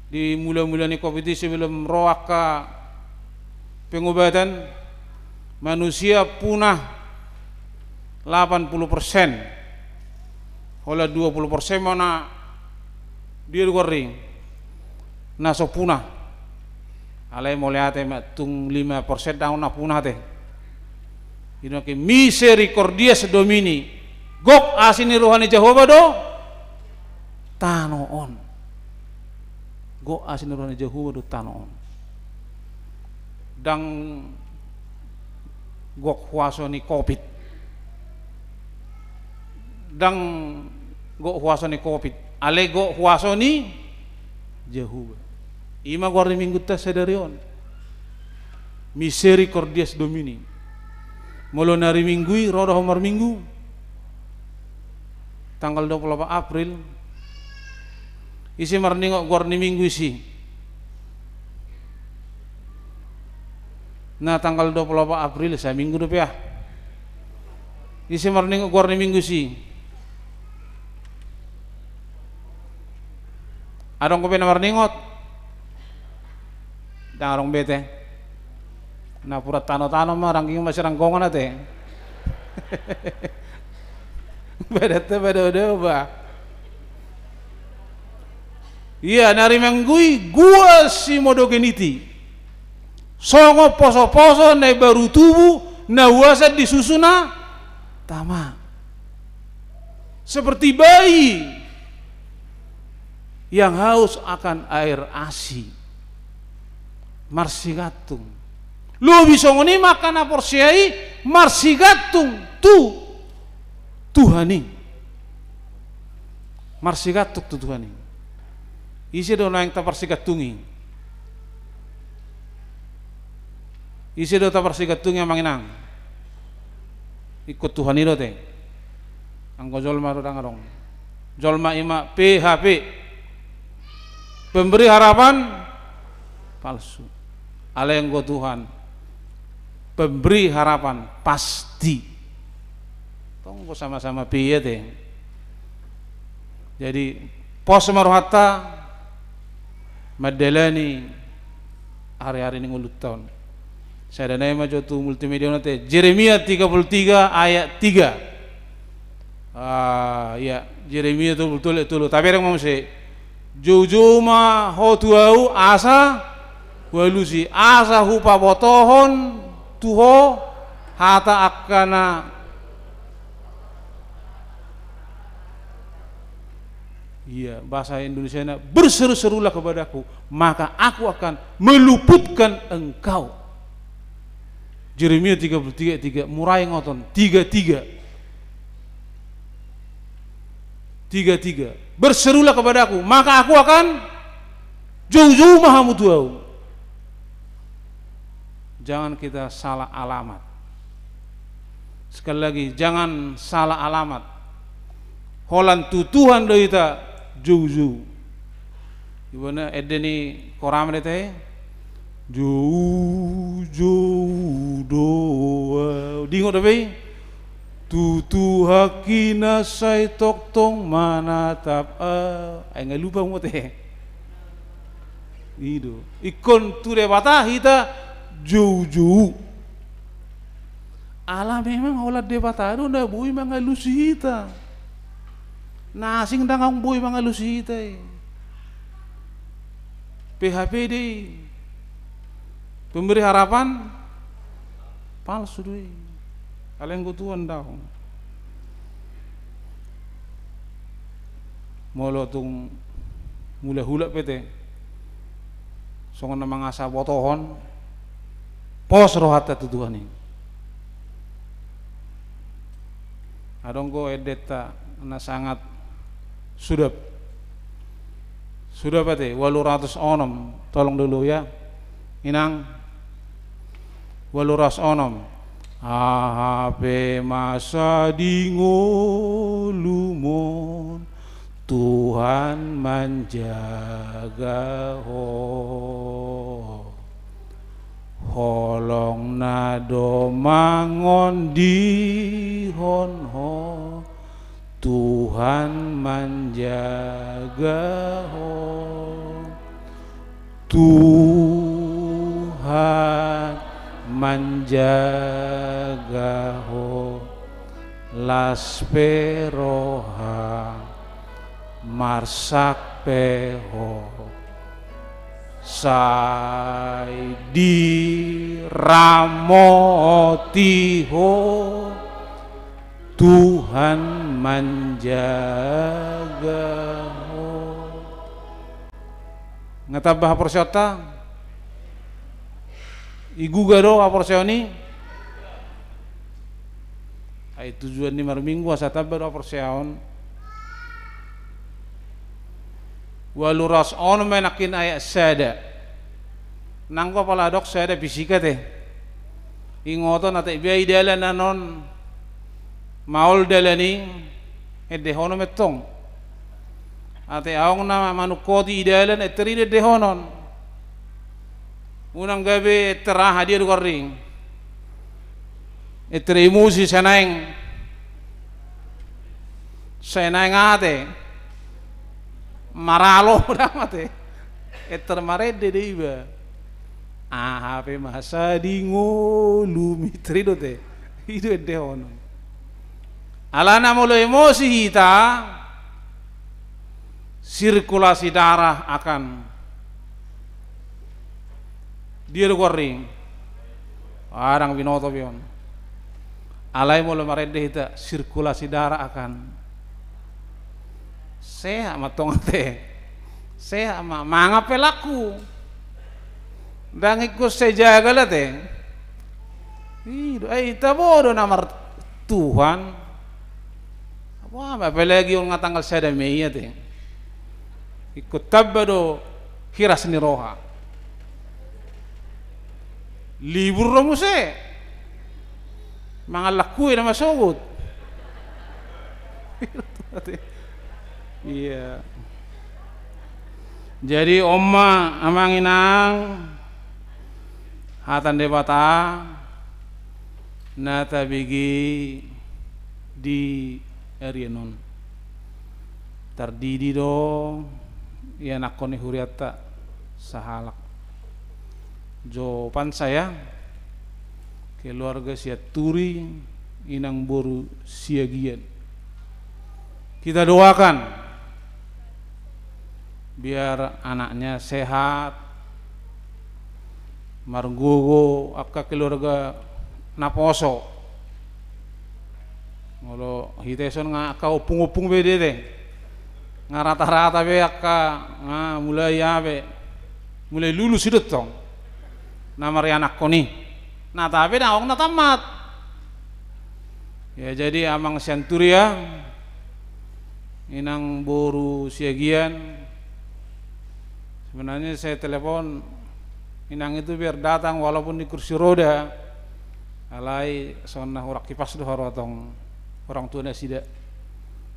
Di mula-mula ni covid i, sebelum ro angka pengobatan, manusia punah lapan puluh persen. Holan dua puluh persen ma na di luar i na so punah. Alai mauliate ma, tung lima persen do na punah ate. Ina ke Misericordias Domini. Gok asi ni roha ni Jahowa do tano on. Gok asi ni roha ni Jahowa do tano on. Ndang gok huaso ni covid. Ndang gok huaso ni covid. Alai gok huaso ni Jahowa. I ma goar ni Minggunta sadari on. Misericordias Domini. Molo na ari Minggu i, ro do ho marminggu. Tanggal dua puluh opat April. Ise marningot goar ni Minggu i si? Na tanggal dua puluh opat April, saminggu dope ah. Ise marningot goar ni Minggu i si? Adong dope na marningot? Ndang adong be ate. Napuran tano-tano ma, rangging ma siranggongan ate. Badanta badao-dao ba. Ia, na ari Minggu i, gua simodogeniti. Songon poso-poso na imbaru tubu, na huasan di susu na tama. Seperti bayi yang haus akan air asi. Marsigantung. Lobi songon i ma angka na porsea i marsigantung tu Tuhan i. Marsigantung tu Tuhan i. Ise do naeng taparsigantungi? Ise do taparsigantungi, amang inang? Ingkon Tuhan i do ate. Anggo jolma do ndang adong. Jolma i ma P H P. Pemberi harapan palsu. Alai anggo Tuhan, pemberi harapan pasti. Tong do sama-sama P H P ate. Jadi, pos ma rohanta mandalani ari-ari ni ngolunta on. Sada nai ma jo tu multimedia on ate, Jeremia tiga puluh tiga ayat tiga. Ah, ia, Jeremia tiga puluh tiga ayat tolu. Tabereng ma muse. Joujou ma ho tu ahu asa hualusi, asa hupabotohon tu ho hata angka na Iya, bahasa Indonesiana, "Berseru-serulah kepadaku, maka aku akan meluputkan engkau." Jeremia tiga puluh tiga tiga, mulai ngoton, tiga tiga. Tiga tiga. "Berserulah kepadaku, maka aku akan joujou ma hamu tu Ahu." Jangan kita salah alamat. Sekali lagi, jangan salah alamat. Holan tu Tuhan do hita joujou. Ibana ende ni Korama do hita i, "Joujou do Ahu." Diingot dope i? "Tu Tuhan i na sai tongtong manatap Ahu." Ai nga lupa muse. I do. Ingkon tu Debata hita joujou. Ala memang holan Debata do na boi mangalusi hita. Na asing ndang adong boi mangalusi hita i. P H P do i. Pemberi harapan palsu do i. Alai anggo Tuhan ndang. Molo tung mulak-hulak pe hita, songon na mangasa botohon, pos rohanta tu Tuhan i. Adong do endenta na sangat sudap. Sudap ate, ualu ratus onom, tolong dulu ya. Inang, ualu ratus onom. Aha pe masa di ngolumon, Tuhan manjaga ho. Holong na do mangondihon ho, Tuhan manjaga ho. Tuhan manjaga ho, las pe roham, marsak pe ho, sai diramoti ho, Tuhan manjaga ho. Nga tamba haporseaonta? Igogo do haporseaon i? Ai tujuan ni marminggu asa tamba do haporseaon. Ualu ratus onom ma nangkin ayat sada. Nanggo apala adong sada fisika ate. Ingoton ate, bia i dalan anon, maol dalan i, endehonon ma tong. Ate adong na manungkoti i dalan, enter i do endehonon. Unang gabe enter aha, dia do gorring. Enter emosi, sai naeng. Sai naeng ate. Maralo ndang ate. Enter marende do iba. Aha pe masa di ngolumi, enter i do ate. I do endehonon. Alana molo emosi hita, sirkulasi darah akan, dia do gorring. Adong binoto be on. Alai molo marende hita, sirkulasi darah akan sehat ma tong ate. Sehat ma, mangan pe laku. Ndang ingkon sai jagal ate. I do, ai tabo do na mar Tuhan. Apa, apalagi on nga tanggal sada Mei ate. Ingkon tamba do hiras ni roha. Libur do muse. Mangan laku i nama sogot. Iya. Jadi on ma amang inang, hata ni Debata na tabege di arian on. Tardidi do ianakhon ni hurianta sahalak. Jo Pansa ya, keluarga Sianturi, inang boru Siagian. Kita doakan biar anaknya sehat, margogo angka keluarga naposo. Molo hita ison nga angka ompung-ompung be dia ate. Nga rata-rata be angka, nga mulai ape, mulai lulus i do tong na marianakhon i. Na tapi dang adong na tamat. Ya, jadi Amang Sianturia, Inang boru Siagian, sebenarnya saya telepon Inang itu biar datang walaupun di kursi roda. Alai songon na hurang hipas do haru tong orang tua nasida.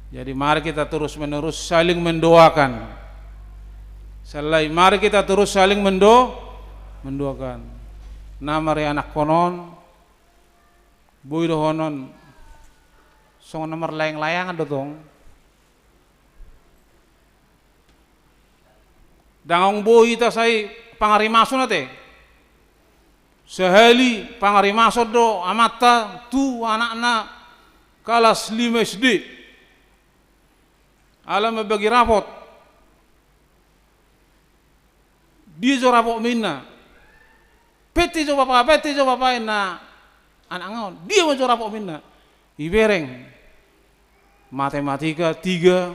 Jadi mari kita terus menerus saling mendoakan. Sallai, mari kita terus saling mendo-, mendoakan. Na marianakhon on, boi dohonon songon na marlayang-layangan do tong. Dang adong boi hita sai pangarimason ate. Sahali pangarimason do amanta tu anakna kalas lima S D. Ala mambagi rapot. Dia jo rapot ninna. Pette jo bapa, pette jo bapa ninna. Anak nga on. Dia ma jo rapot ninna. Ibereng. Matematika tiga,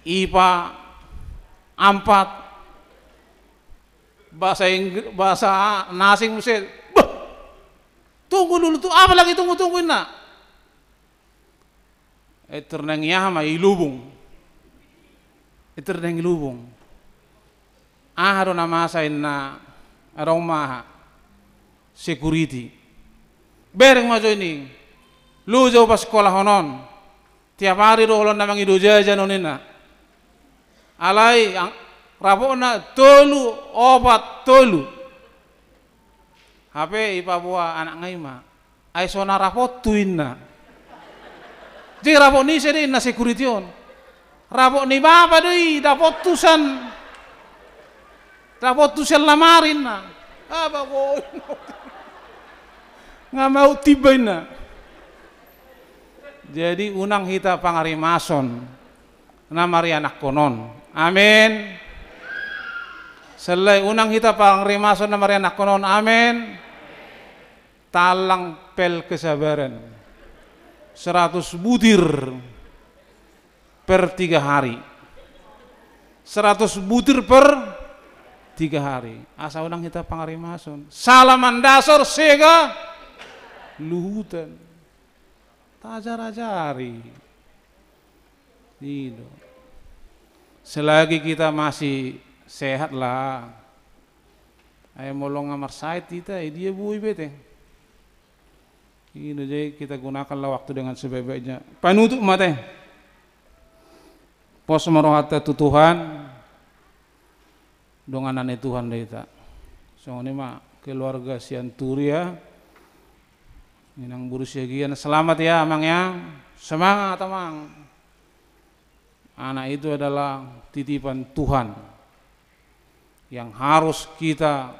IPA empat, bahasa Inggris, bahasa na asing muse. Bah! Tunggu dulu tu, apa lagi tunggu-tunggu ninna. Eter nang i aha ma i lubung. Eter nang i lubung. Aha do na masa ninna, adong ma aha. Security. Bereng ma jo i. Lo jo pasikkolahon on. Tiap ari do holan na mangido jajan on ninna. Alai ang-, rapotna tolu, opat, tolu. Hape ipaboa anak nga i ma. Ai so na rapothu ninna. Jadi rapot ni ise do ninna security on. Rapot ni bapa do i, dapothu sian. Dapothu sian lamari ninna. Apa ko? Nga mau tiba ninna. Jadi unang hita pangarimason na marianakhon on. Amin. Sallai, unang hita pangarimason na marianakhon on. Amin. Talang pel kesabaran. Seratus butir per tiga hari. Seratus butir per tiga hari. Asa unang hita pangarimason. Sala mandasor sega luhutan. Tajar-ajari. I do. Selagi kita masih sehat lah. Ai molo nga marsahit hita, i dia boi be ate. I do, jadi kita gunakanlah waktu dengan sebaik-baiknya. Panutup ma ate. Pos ma rohanta tu Tuhan. Donganan ni Tuhan do hita. Songon i ma keluarga Sianturia. Inang boru Siagian, selamat ya, Amang ya. Semangat, Amang. Anak itu adalah titipan Tuhan yang harus kita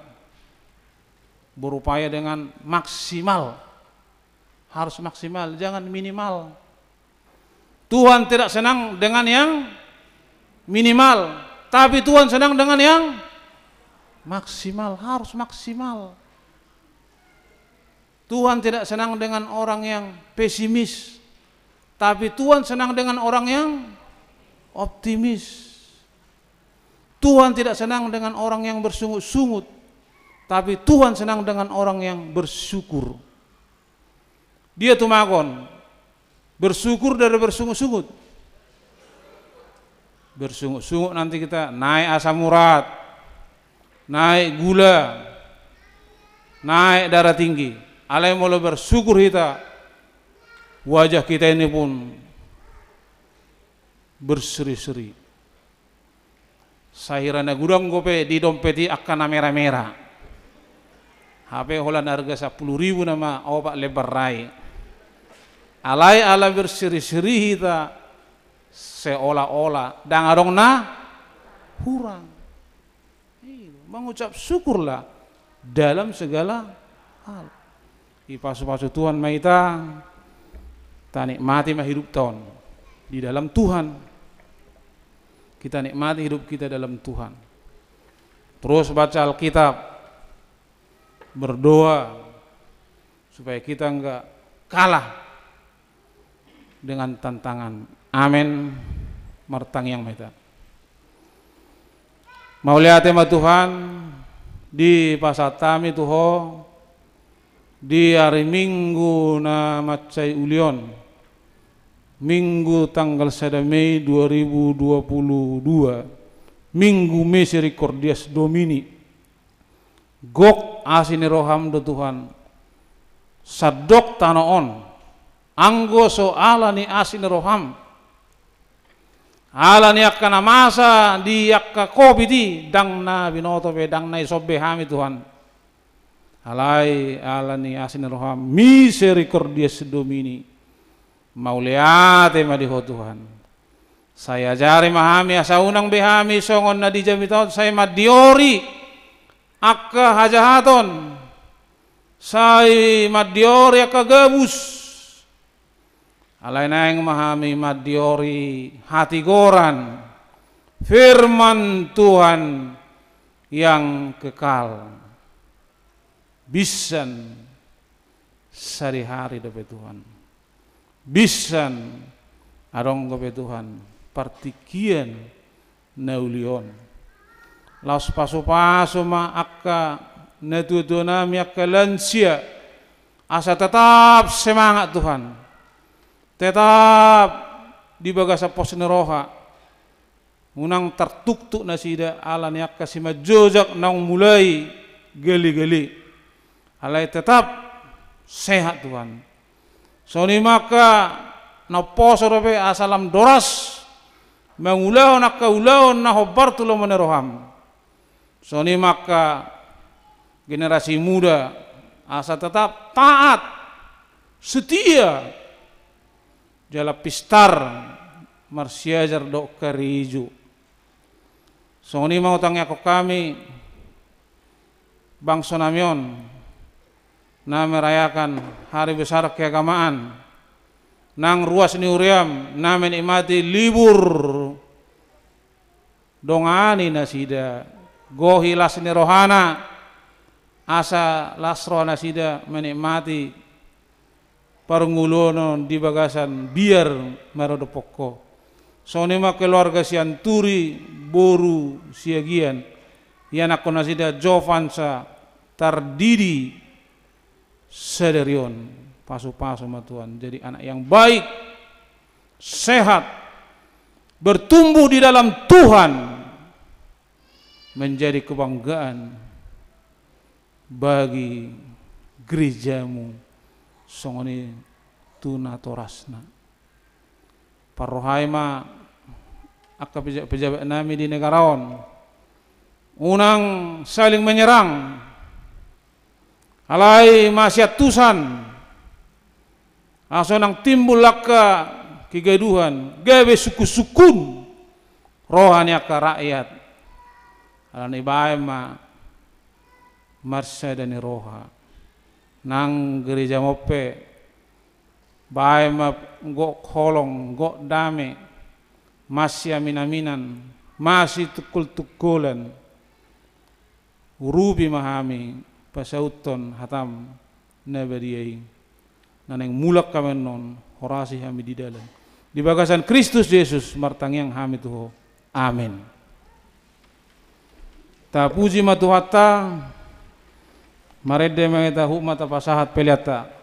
berupaya dengan maksimal. Harus maksimal, jangan minimal. Tuhan tidak senang dengan yang minimal, tapi Tuhan senang dengan yang maksimal, harus maksimal. Tuhan tidak senang dengan orang yang pesimis, tapi Tuhan senang dengan orang yang optimis. Tuhan tidak senang dengan orang yang bersungut-sungut, tapi Tuhan senang dengan orang yang bersyukur. Dia tumagon, bersyukur dari bersungut-sungut. Bersungut-sungut nanti kita naik asam urat, naik gula, naik darah tinggi. Alai molo bersyukur hita, wajah kita ini pun berseri-seri. Sahira na godang dope di dompet i angka na mera-mera. Hape holan arga sampulu ribu nama opat lembar rai. Alai ala berseri-seri hita seolah-olah dang adong na hurang. Mengucap syukurlah dalam segala hal. Dipasu-pasu Tuhan ma hita, tanikmati ma hidupta on di dalam Tuhan. Kita nikmati hidup kita dalam Tuhan. Terus baca Alkitab, berdoa supaya kita enggak kalah dengan tantangan Amen. Martangiang ma hita. Mauliate ma Tuhan, dipasahat hami tu Ho di ari Minggu na mansai uli on, Minggu tanggal sada Mei dua ribu dua puluh dua, Minggu Misericordias Domini. Gok asi ni roham do Tuhan, sandok tano on, anggo so ala ni asi ni roham. Ala ni angka na masa di angka covid i, ndang na binoto be, ndang na dison be hami Tuhan. Alai ala ni asi ni roham, Misericordias Domini. Mauliate ma di Ho Tuhan. Sai ajari ma hami asa unang be hami songon na di jamita on sai mandiori angka hajahaton, sai mandiori angka gabus. Alai naeng ma hami mandiori hatigoran, firman Tuhan yang kekal. Binsan sadihari dope Tuhan. Binsan adong dope Tuhan partingkian na uli on. Laos pasupasu ma angka natuatua nami, angka lansia, asa tetap semangat Tuhan. Tetap di bagasan pos ni roha. Unang tartuktuk nasida ala ni angka simanjojak naung mulai gale-gale. Alai tetap sehat Tuhan. Songon i ma angka na umposo dope asa lam doras mangulahon angka ulaon na hombar tu lomo ni roham. Songon i ma angka generasi muda asa tetap taat, setia, jala pistar marsiajar dohot karejo. Songon i ma hutangiangkon hami bangso nami on na merayakan hari besar keagamaan, nang ruas ni huriam na menikmati libur. Dongani nasida, gohi las ni rohana, asa las roha nasida menikmati parngoluon on di bagasan biar maradophon Ho. Songon i ma keluarga Sianturi, boru Siagian, ianakhon nasida Jovansa Tardidi sadari on. Pasupasu ma Tuhan, jadi anak yang baik, sehat, bertumbuh di dalam Tuhan, menjadi kebanggaan bagi gerejamu songon i tu natorasna. Parrohai ma angka peja-, pejabat nami di negara on, unang saling menyerang, alai masiantusan, asa unang timbul angka kegaduhan, gabe sungkunsungkun roha ni angka rakyat. Alani baen ma marsada ni roha. Nang gereja on pe, baen ma gok holong, gok dame, masiaminaminan, masitungkoltungkolan. Urupi ma hami pasauthon hatam na badia i. Na naeng mulak hami annon, horasi hami di dalan. Di bagasan Kristus Jesus martangiang hami tu Ho. Amen. Tapuji ma Tuhanta. Marende ma hita, huhut ma tapasahat peleanta.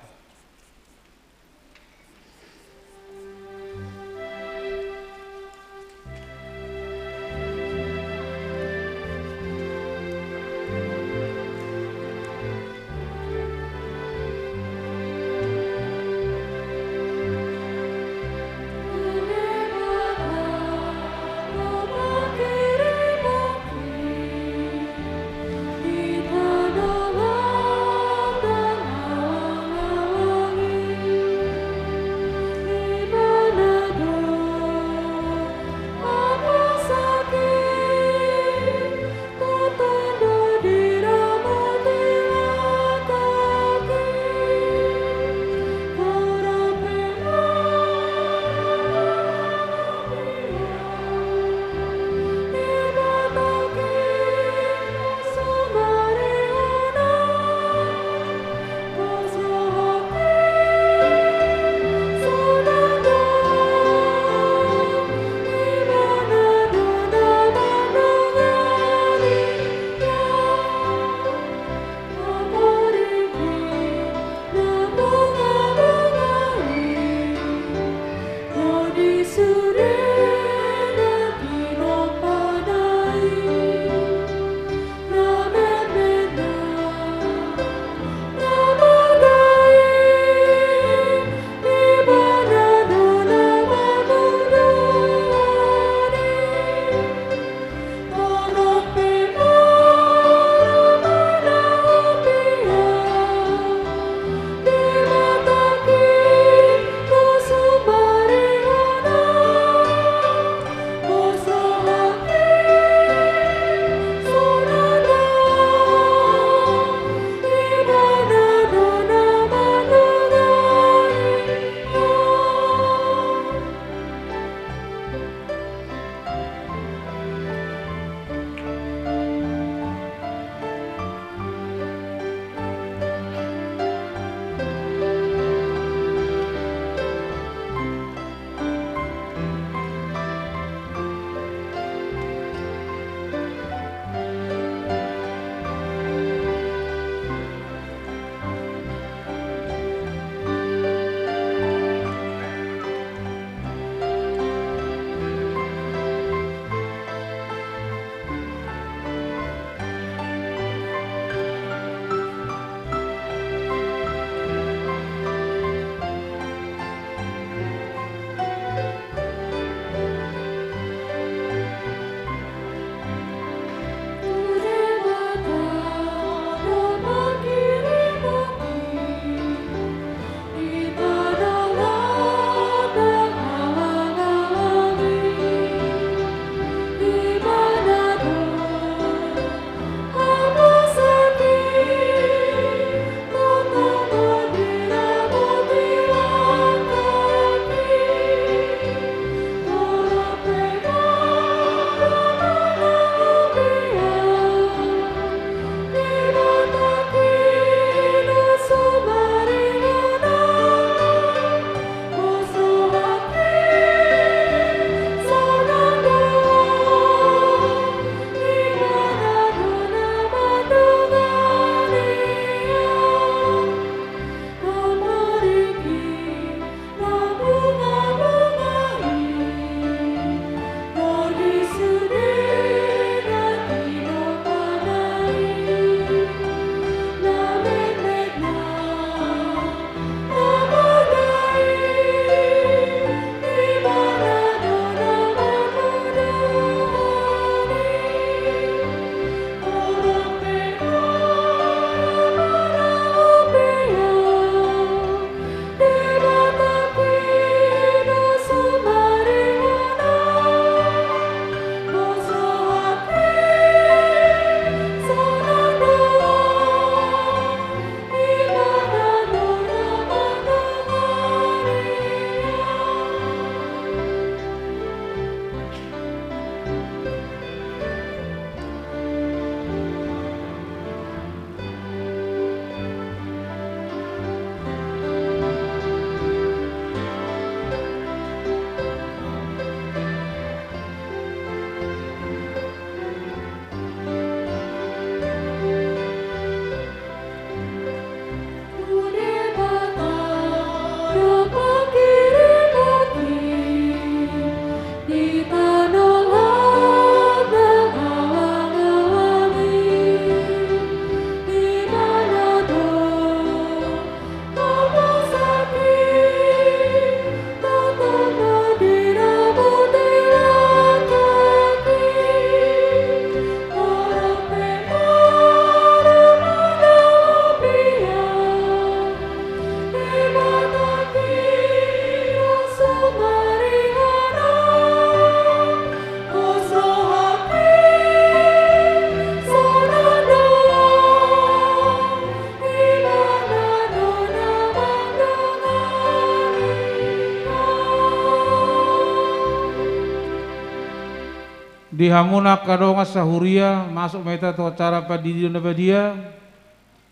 Di hamu na angka dongan sahuria, masuk ma hita tu acara pandidion na badia.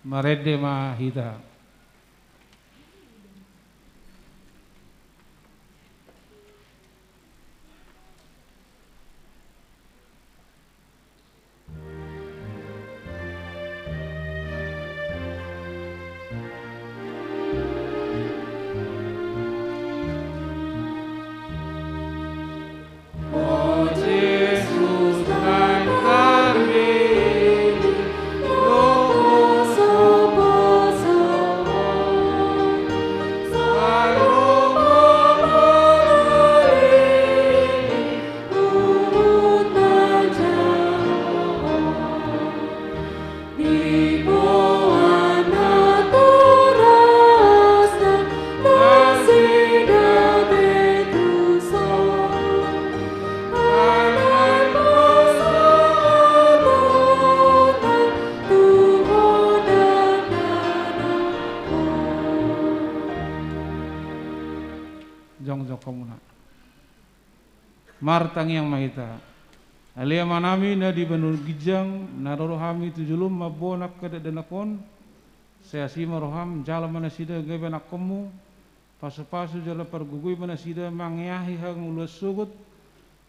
Marende ma hita. Jongjong hamuna. Martangiang ma hita. Ale Amanami na di banua ginjang, na ro do hami tu jolom mamboan angka dakdanak on. Sai asi ma roham, jalo ma nasida gabe anakkonmu. Pasupasu jala pargogoi ma nasida mangeahi hangoluan sogot.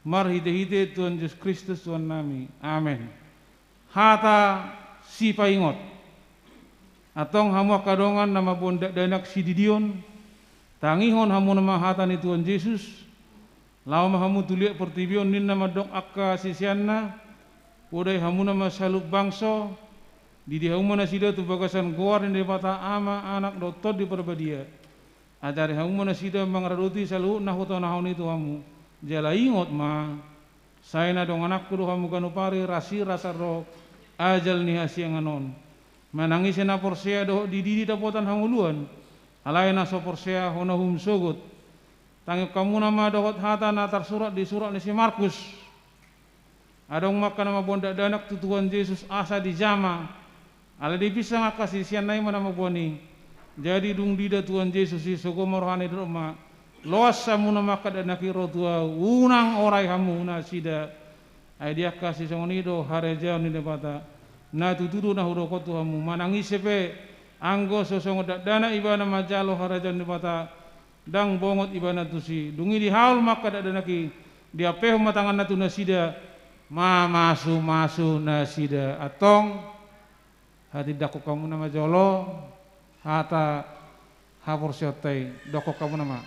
Marhitehite Tuhan Jesus Kristus Tuhannami. Amen. Hata sipaingot. Antong hamu angka dongan na mamboan dakdanak sididion, tangihon hamuna ma hata ni Tuhan Jesus. Laho ma hamu tu liat portibi on, ninna mandok angka siseanna. Podai hamuna ma saluhut bangso. Didi hamu ma nasida tu bagasan goar ni Debata Ama, Anak dohot Tondi Parbadia. Ajari hamu ma nasida mangaradoti saluhut na hutonahon i tu hamu. Jala ingot ma, sai na dongananku do hamu ganup ari, rasirasa ro ajal ni hasiangan on. Manang ise na porsea dohot dididi dapotan hangoluan, alai na so porsea hona uhum sogot. Tangihon hamuna ma dohot hata na tarsurat di surat ni si Markus. Adong ma angka na mamboan dakdanak tu Tuhan Jesus asa dijama. Alai dipinsang angka siseanna i ma na mamboan i. Jadi dung diida Tuhan Jesus i, sogo ma rohana, didok ma, loas hamuna ma angka dakdanak i ro tu Ahu, unang orai hamu nasida. Ai di angka sisongon i do harajaon ni Debata. Na tutu do na hudok on tu hamu, manang ise pe, anggo so songon dakdanak ibana manjalo harajaon ni Debata, ndang bongot ibana tusi. Dung i dihaol ma angka dakdanak i, diampehon ma tanganna tu nasida, mamasumasu nasida. Antong, hatindangkon hamuna ma jolo hata haporseaonta i, dokkon hamuna ma.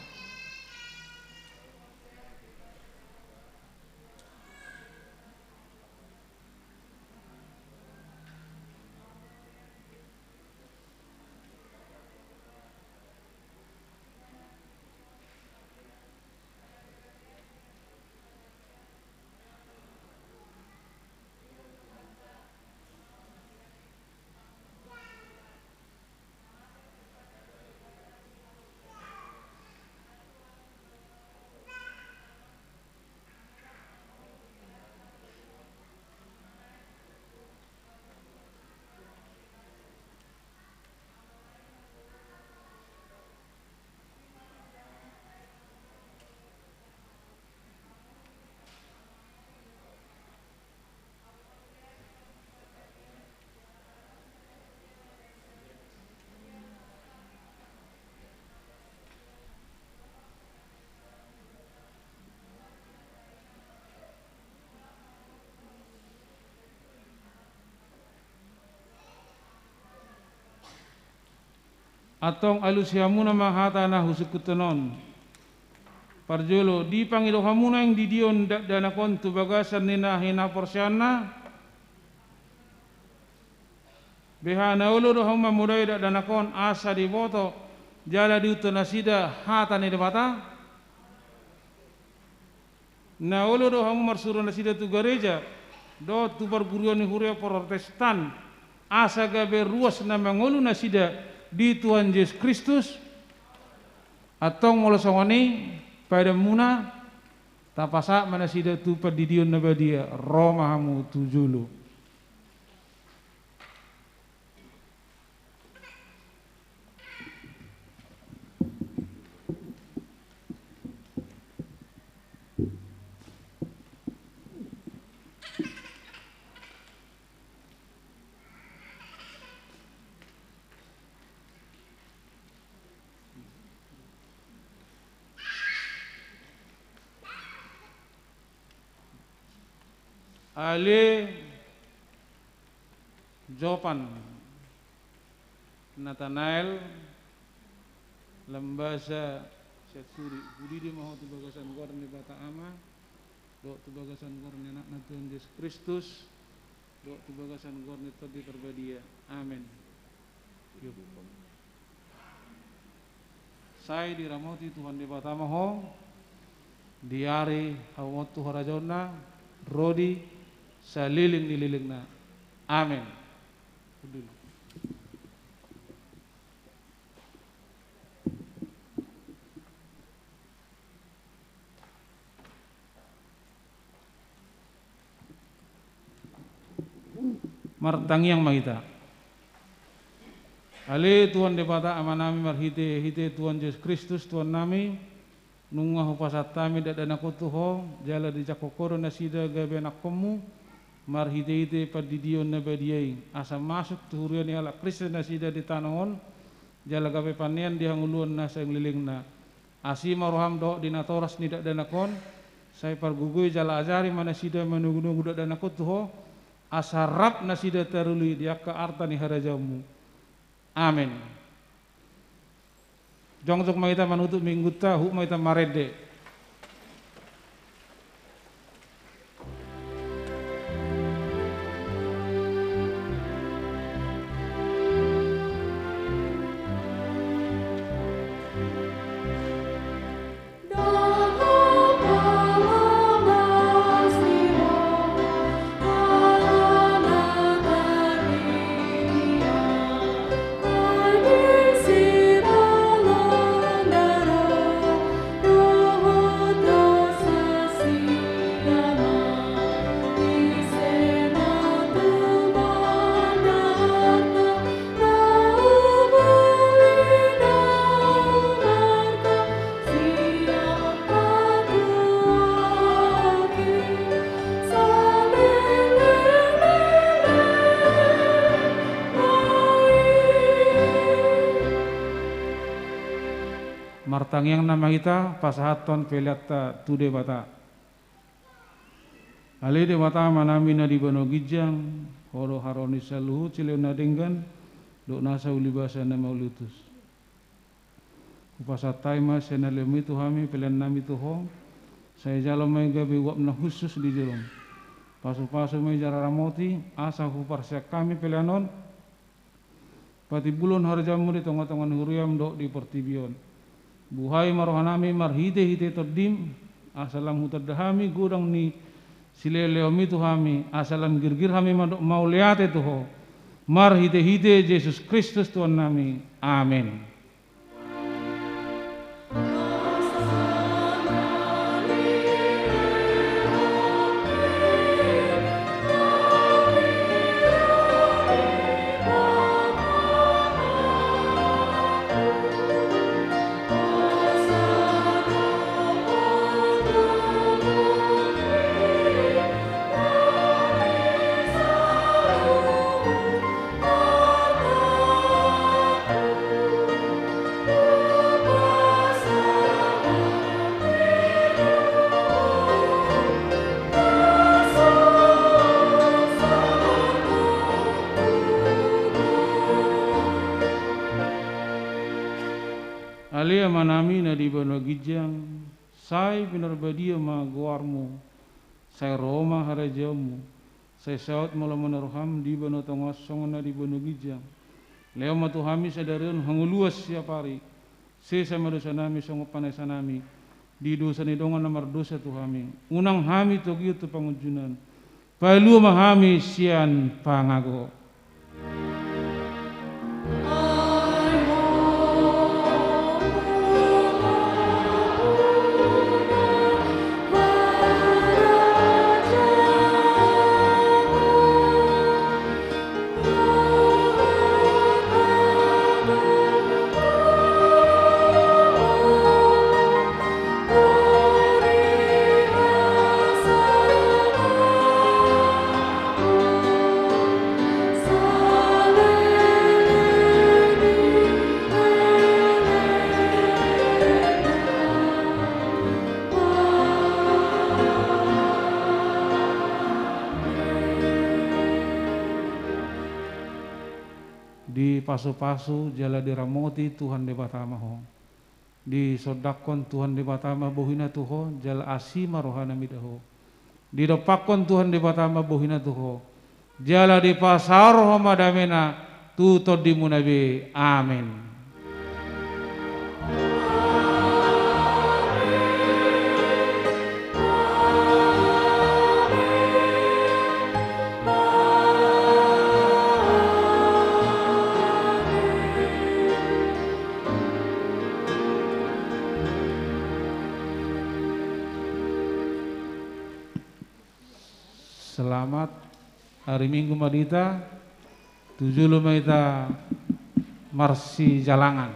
Antong alusi hamuna ma hata na husungkunhon on. Parjolo, dipangido hamu naeng didion dakdanak on tu bagasan ni na hinaporseaonna? Beha na olo do hamu mamodai dakdanak on asa diboto jala diihuthon nasida hata ni Debata? Na olo do hamu marsuru nasida tu gareja dohot tu pargurion ni huria Protestan, asa gabe ruas na mangolu nasida di Tuhan Jesus Kristus? Antong molo songon i paidamuna, tapasahat ma nasida tu pandidion na badia, ro ma hamu tu jolo. Ale Jopan, Natanael, Lambasa, Siansuri, hudidi ma ho tu bagasan goar ni Debata Ama, dohot tu bagasan goar ni Anakna Tuhan Jesus Kristus, dohot tu bagasan goar ni Tondi Parbadia. Amen. Sai diramoti Tuhan Debata ma ho di ari hamu on tu harajaonna, ro di saleleng ni lelengna. Amen. Martangiang ma hita. Ale Tuhan Debata Amanami, marhitehite Tuhan Jesus Kristus Tuhannami, nunga hupasahat hami dakdanak on tu Ho, jala dijangkon Ho do nasida gabe anakkonmu, marhitehite pandidion na badia i, asa masuk tu huria ni halak Kristen nasida di tano on, jala gabe panean di hangoluan na saleleng ni lelengna. Asi ma roham dohot di natoras ni dakdanak on, sai pargogoi jala ajari ma nasida manogunogu dakdanak on tu Ho, asa rap nasida taruli di angka arta ni harajaonmu. Amen. Jongjong ma hita manutup minggunta, huhut ma hita marende. Martangiang nama hita, pasahathon peleanta tu Debata. Ale Debata Amanami na di banua ginjang, Ho do haroro ni saluhut silehon na denggan, dohot nasa ulibasa na mauliutus. Hupasahat hami ma sian na lehomi tu hami pelean nami tu Ho, sai jalo ma i gabe uap na hushus di jolom. Pasupasu ma i jala ramoti, asa huparsian hami pelean on, patimbulhon harajaonmu di tongatonga ni huriam dohot di portibi on. Buhai ma rohanami marhitehite Tondim, asa lam hutanda hami godang ni silehonlehomi tu hami, asa lam girgir hami mandok mauliate tu Ho. Marhitehite Jesus Kristus Tuhannami. Amen. Ale Amanami na di banua ginjang, sai pinarbadia ma goarmu, sai ro ma harajaonmu, sai saut ma lomo ni roham di banua tonga on songon na di banua ginjang. Lehon ma tu hami sadari on hangoluan siapari. Sesa ma dosanami songon panesanami di dosa ni dongan na mardosa tu hami. Unang hami togihon tu pangunjunan. Palua ma hami sian pangago. Pasu-pasu jala diramoti Tuhan Debata ma ho. Disondangkon Tuhan Debata ma bohina tu ho, jala asi ma rohana mida ho. Didompakkon Tuhan Debata ma bohina tu ho, jala dipasaor ho ma damena tu tondimuna be. Amen. Selamat hari Minggu ma di hita. Tu jolo ma hita marsijalangan.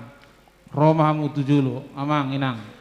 Ro ma hamu tu jolo, amang, inang.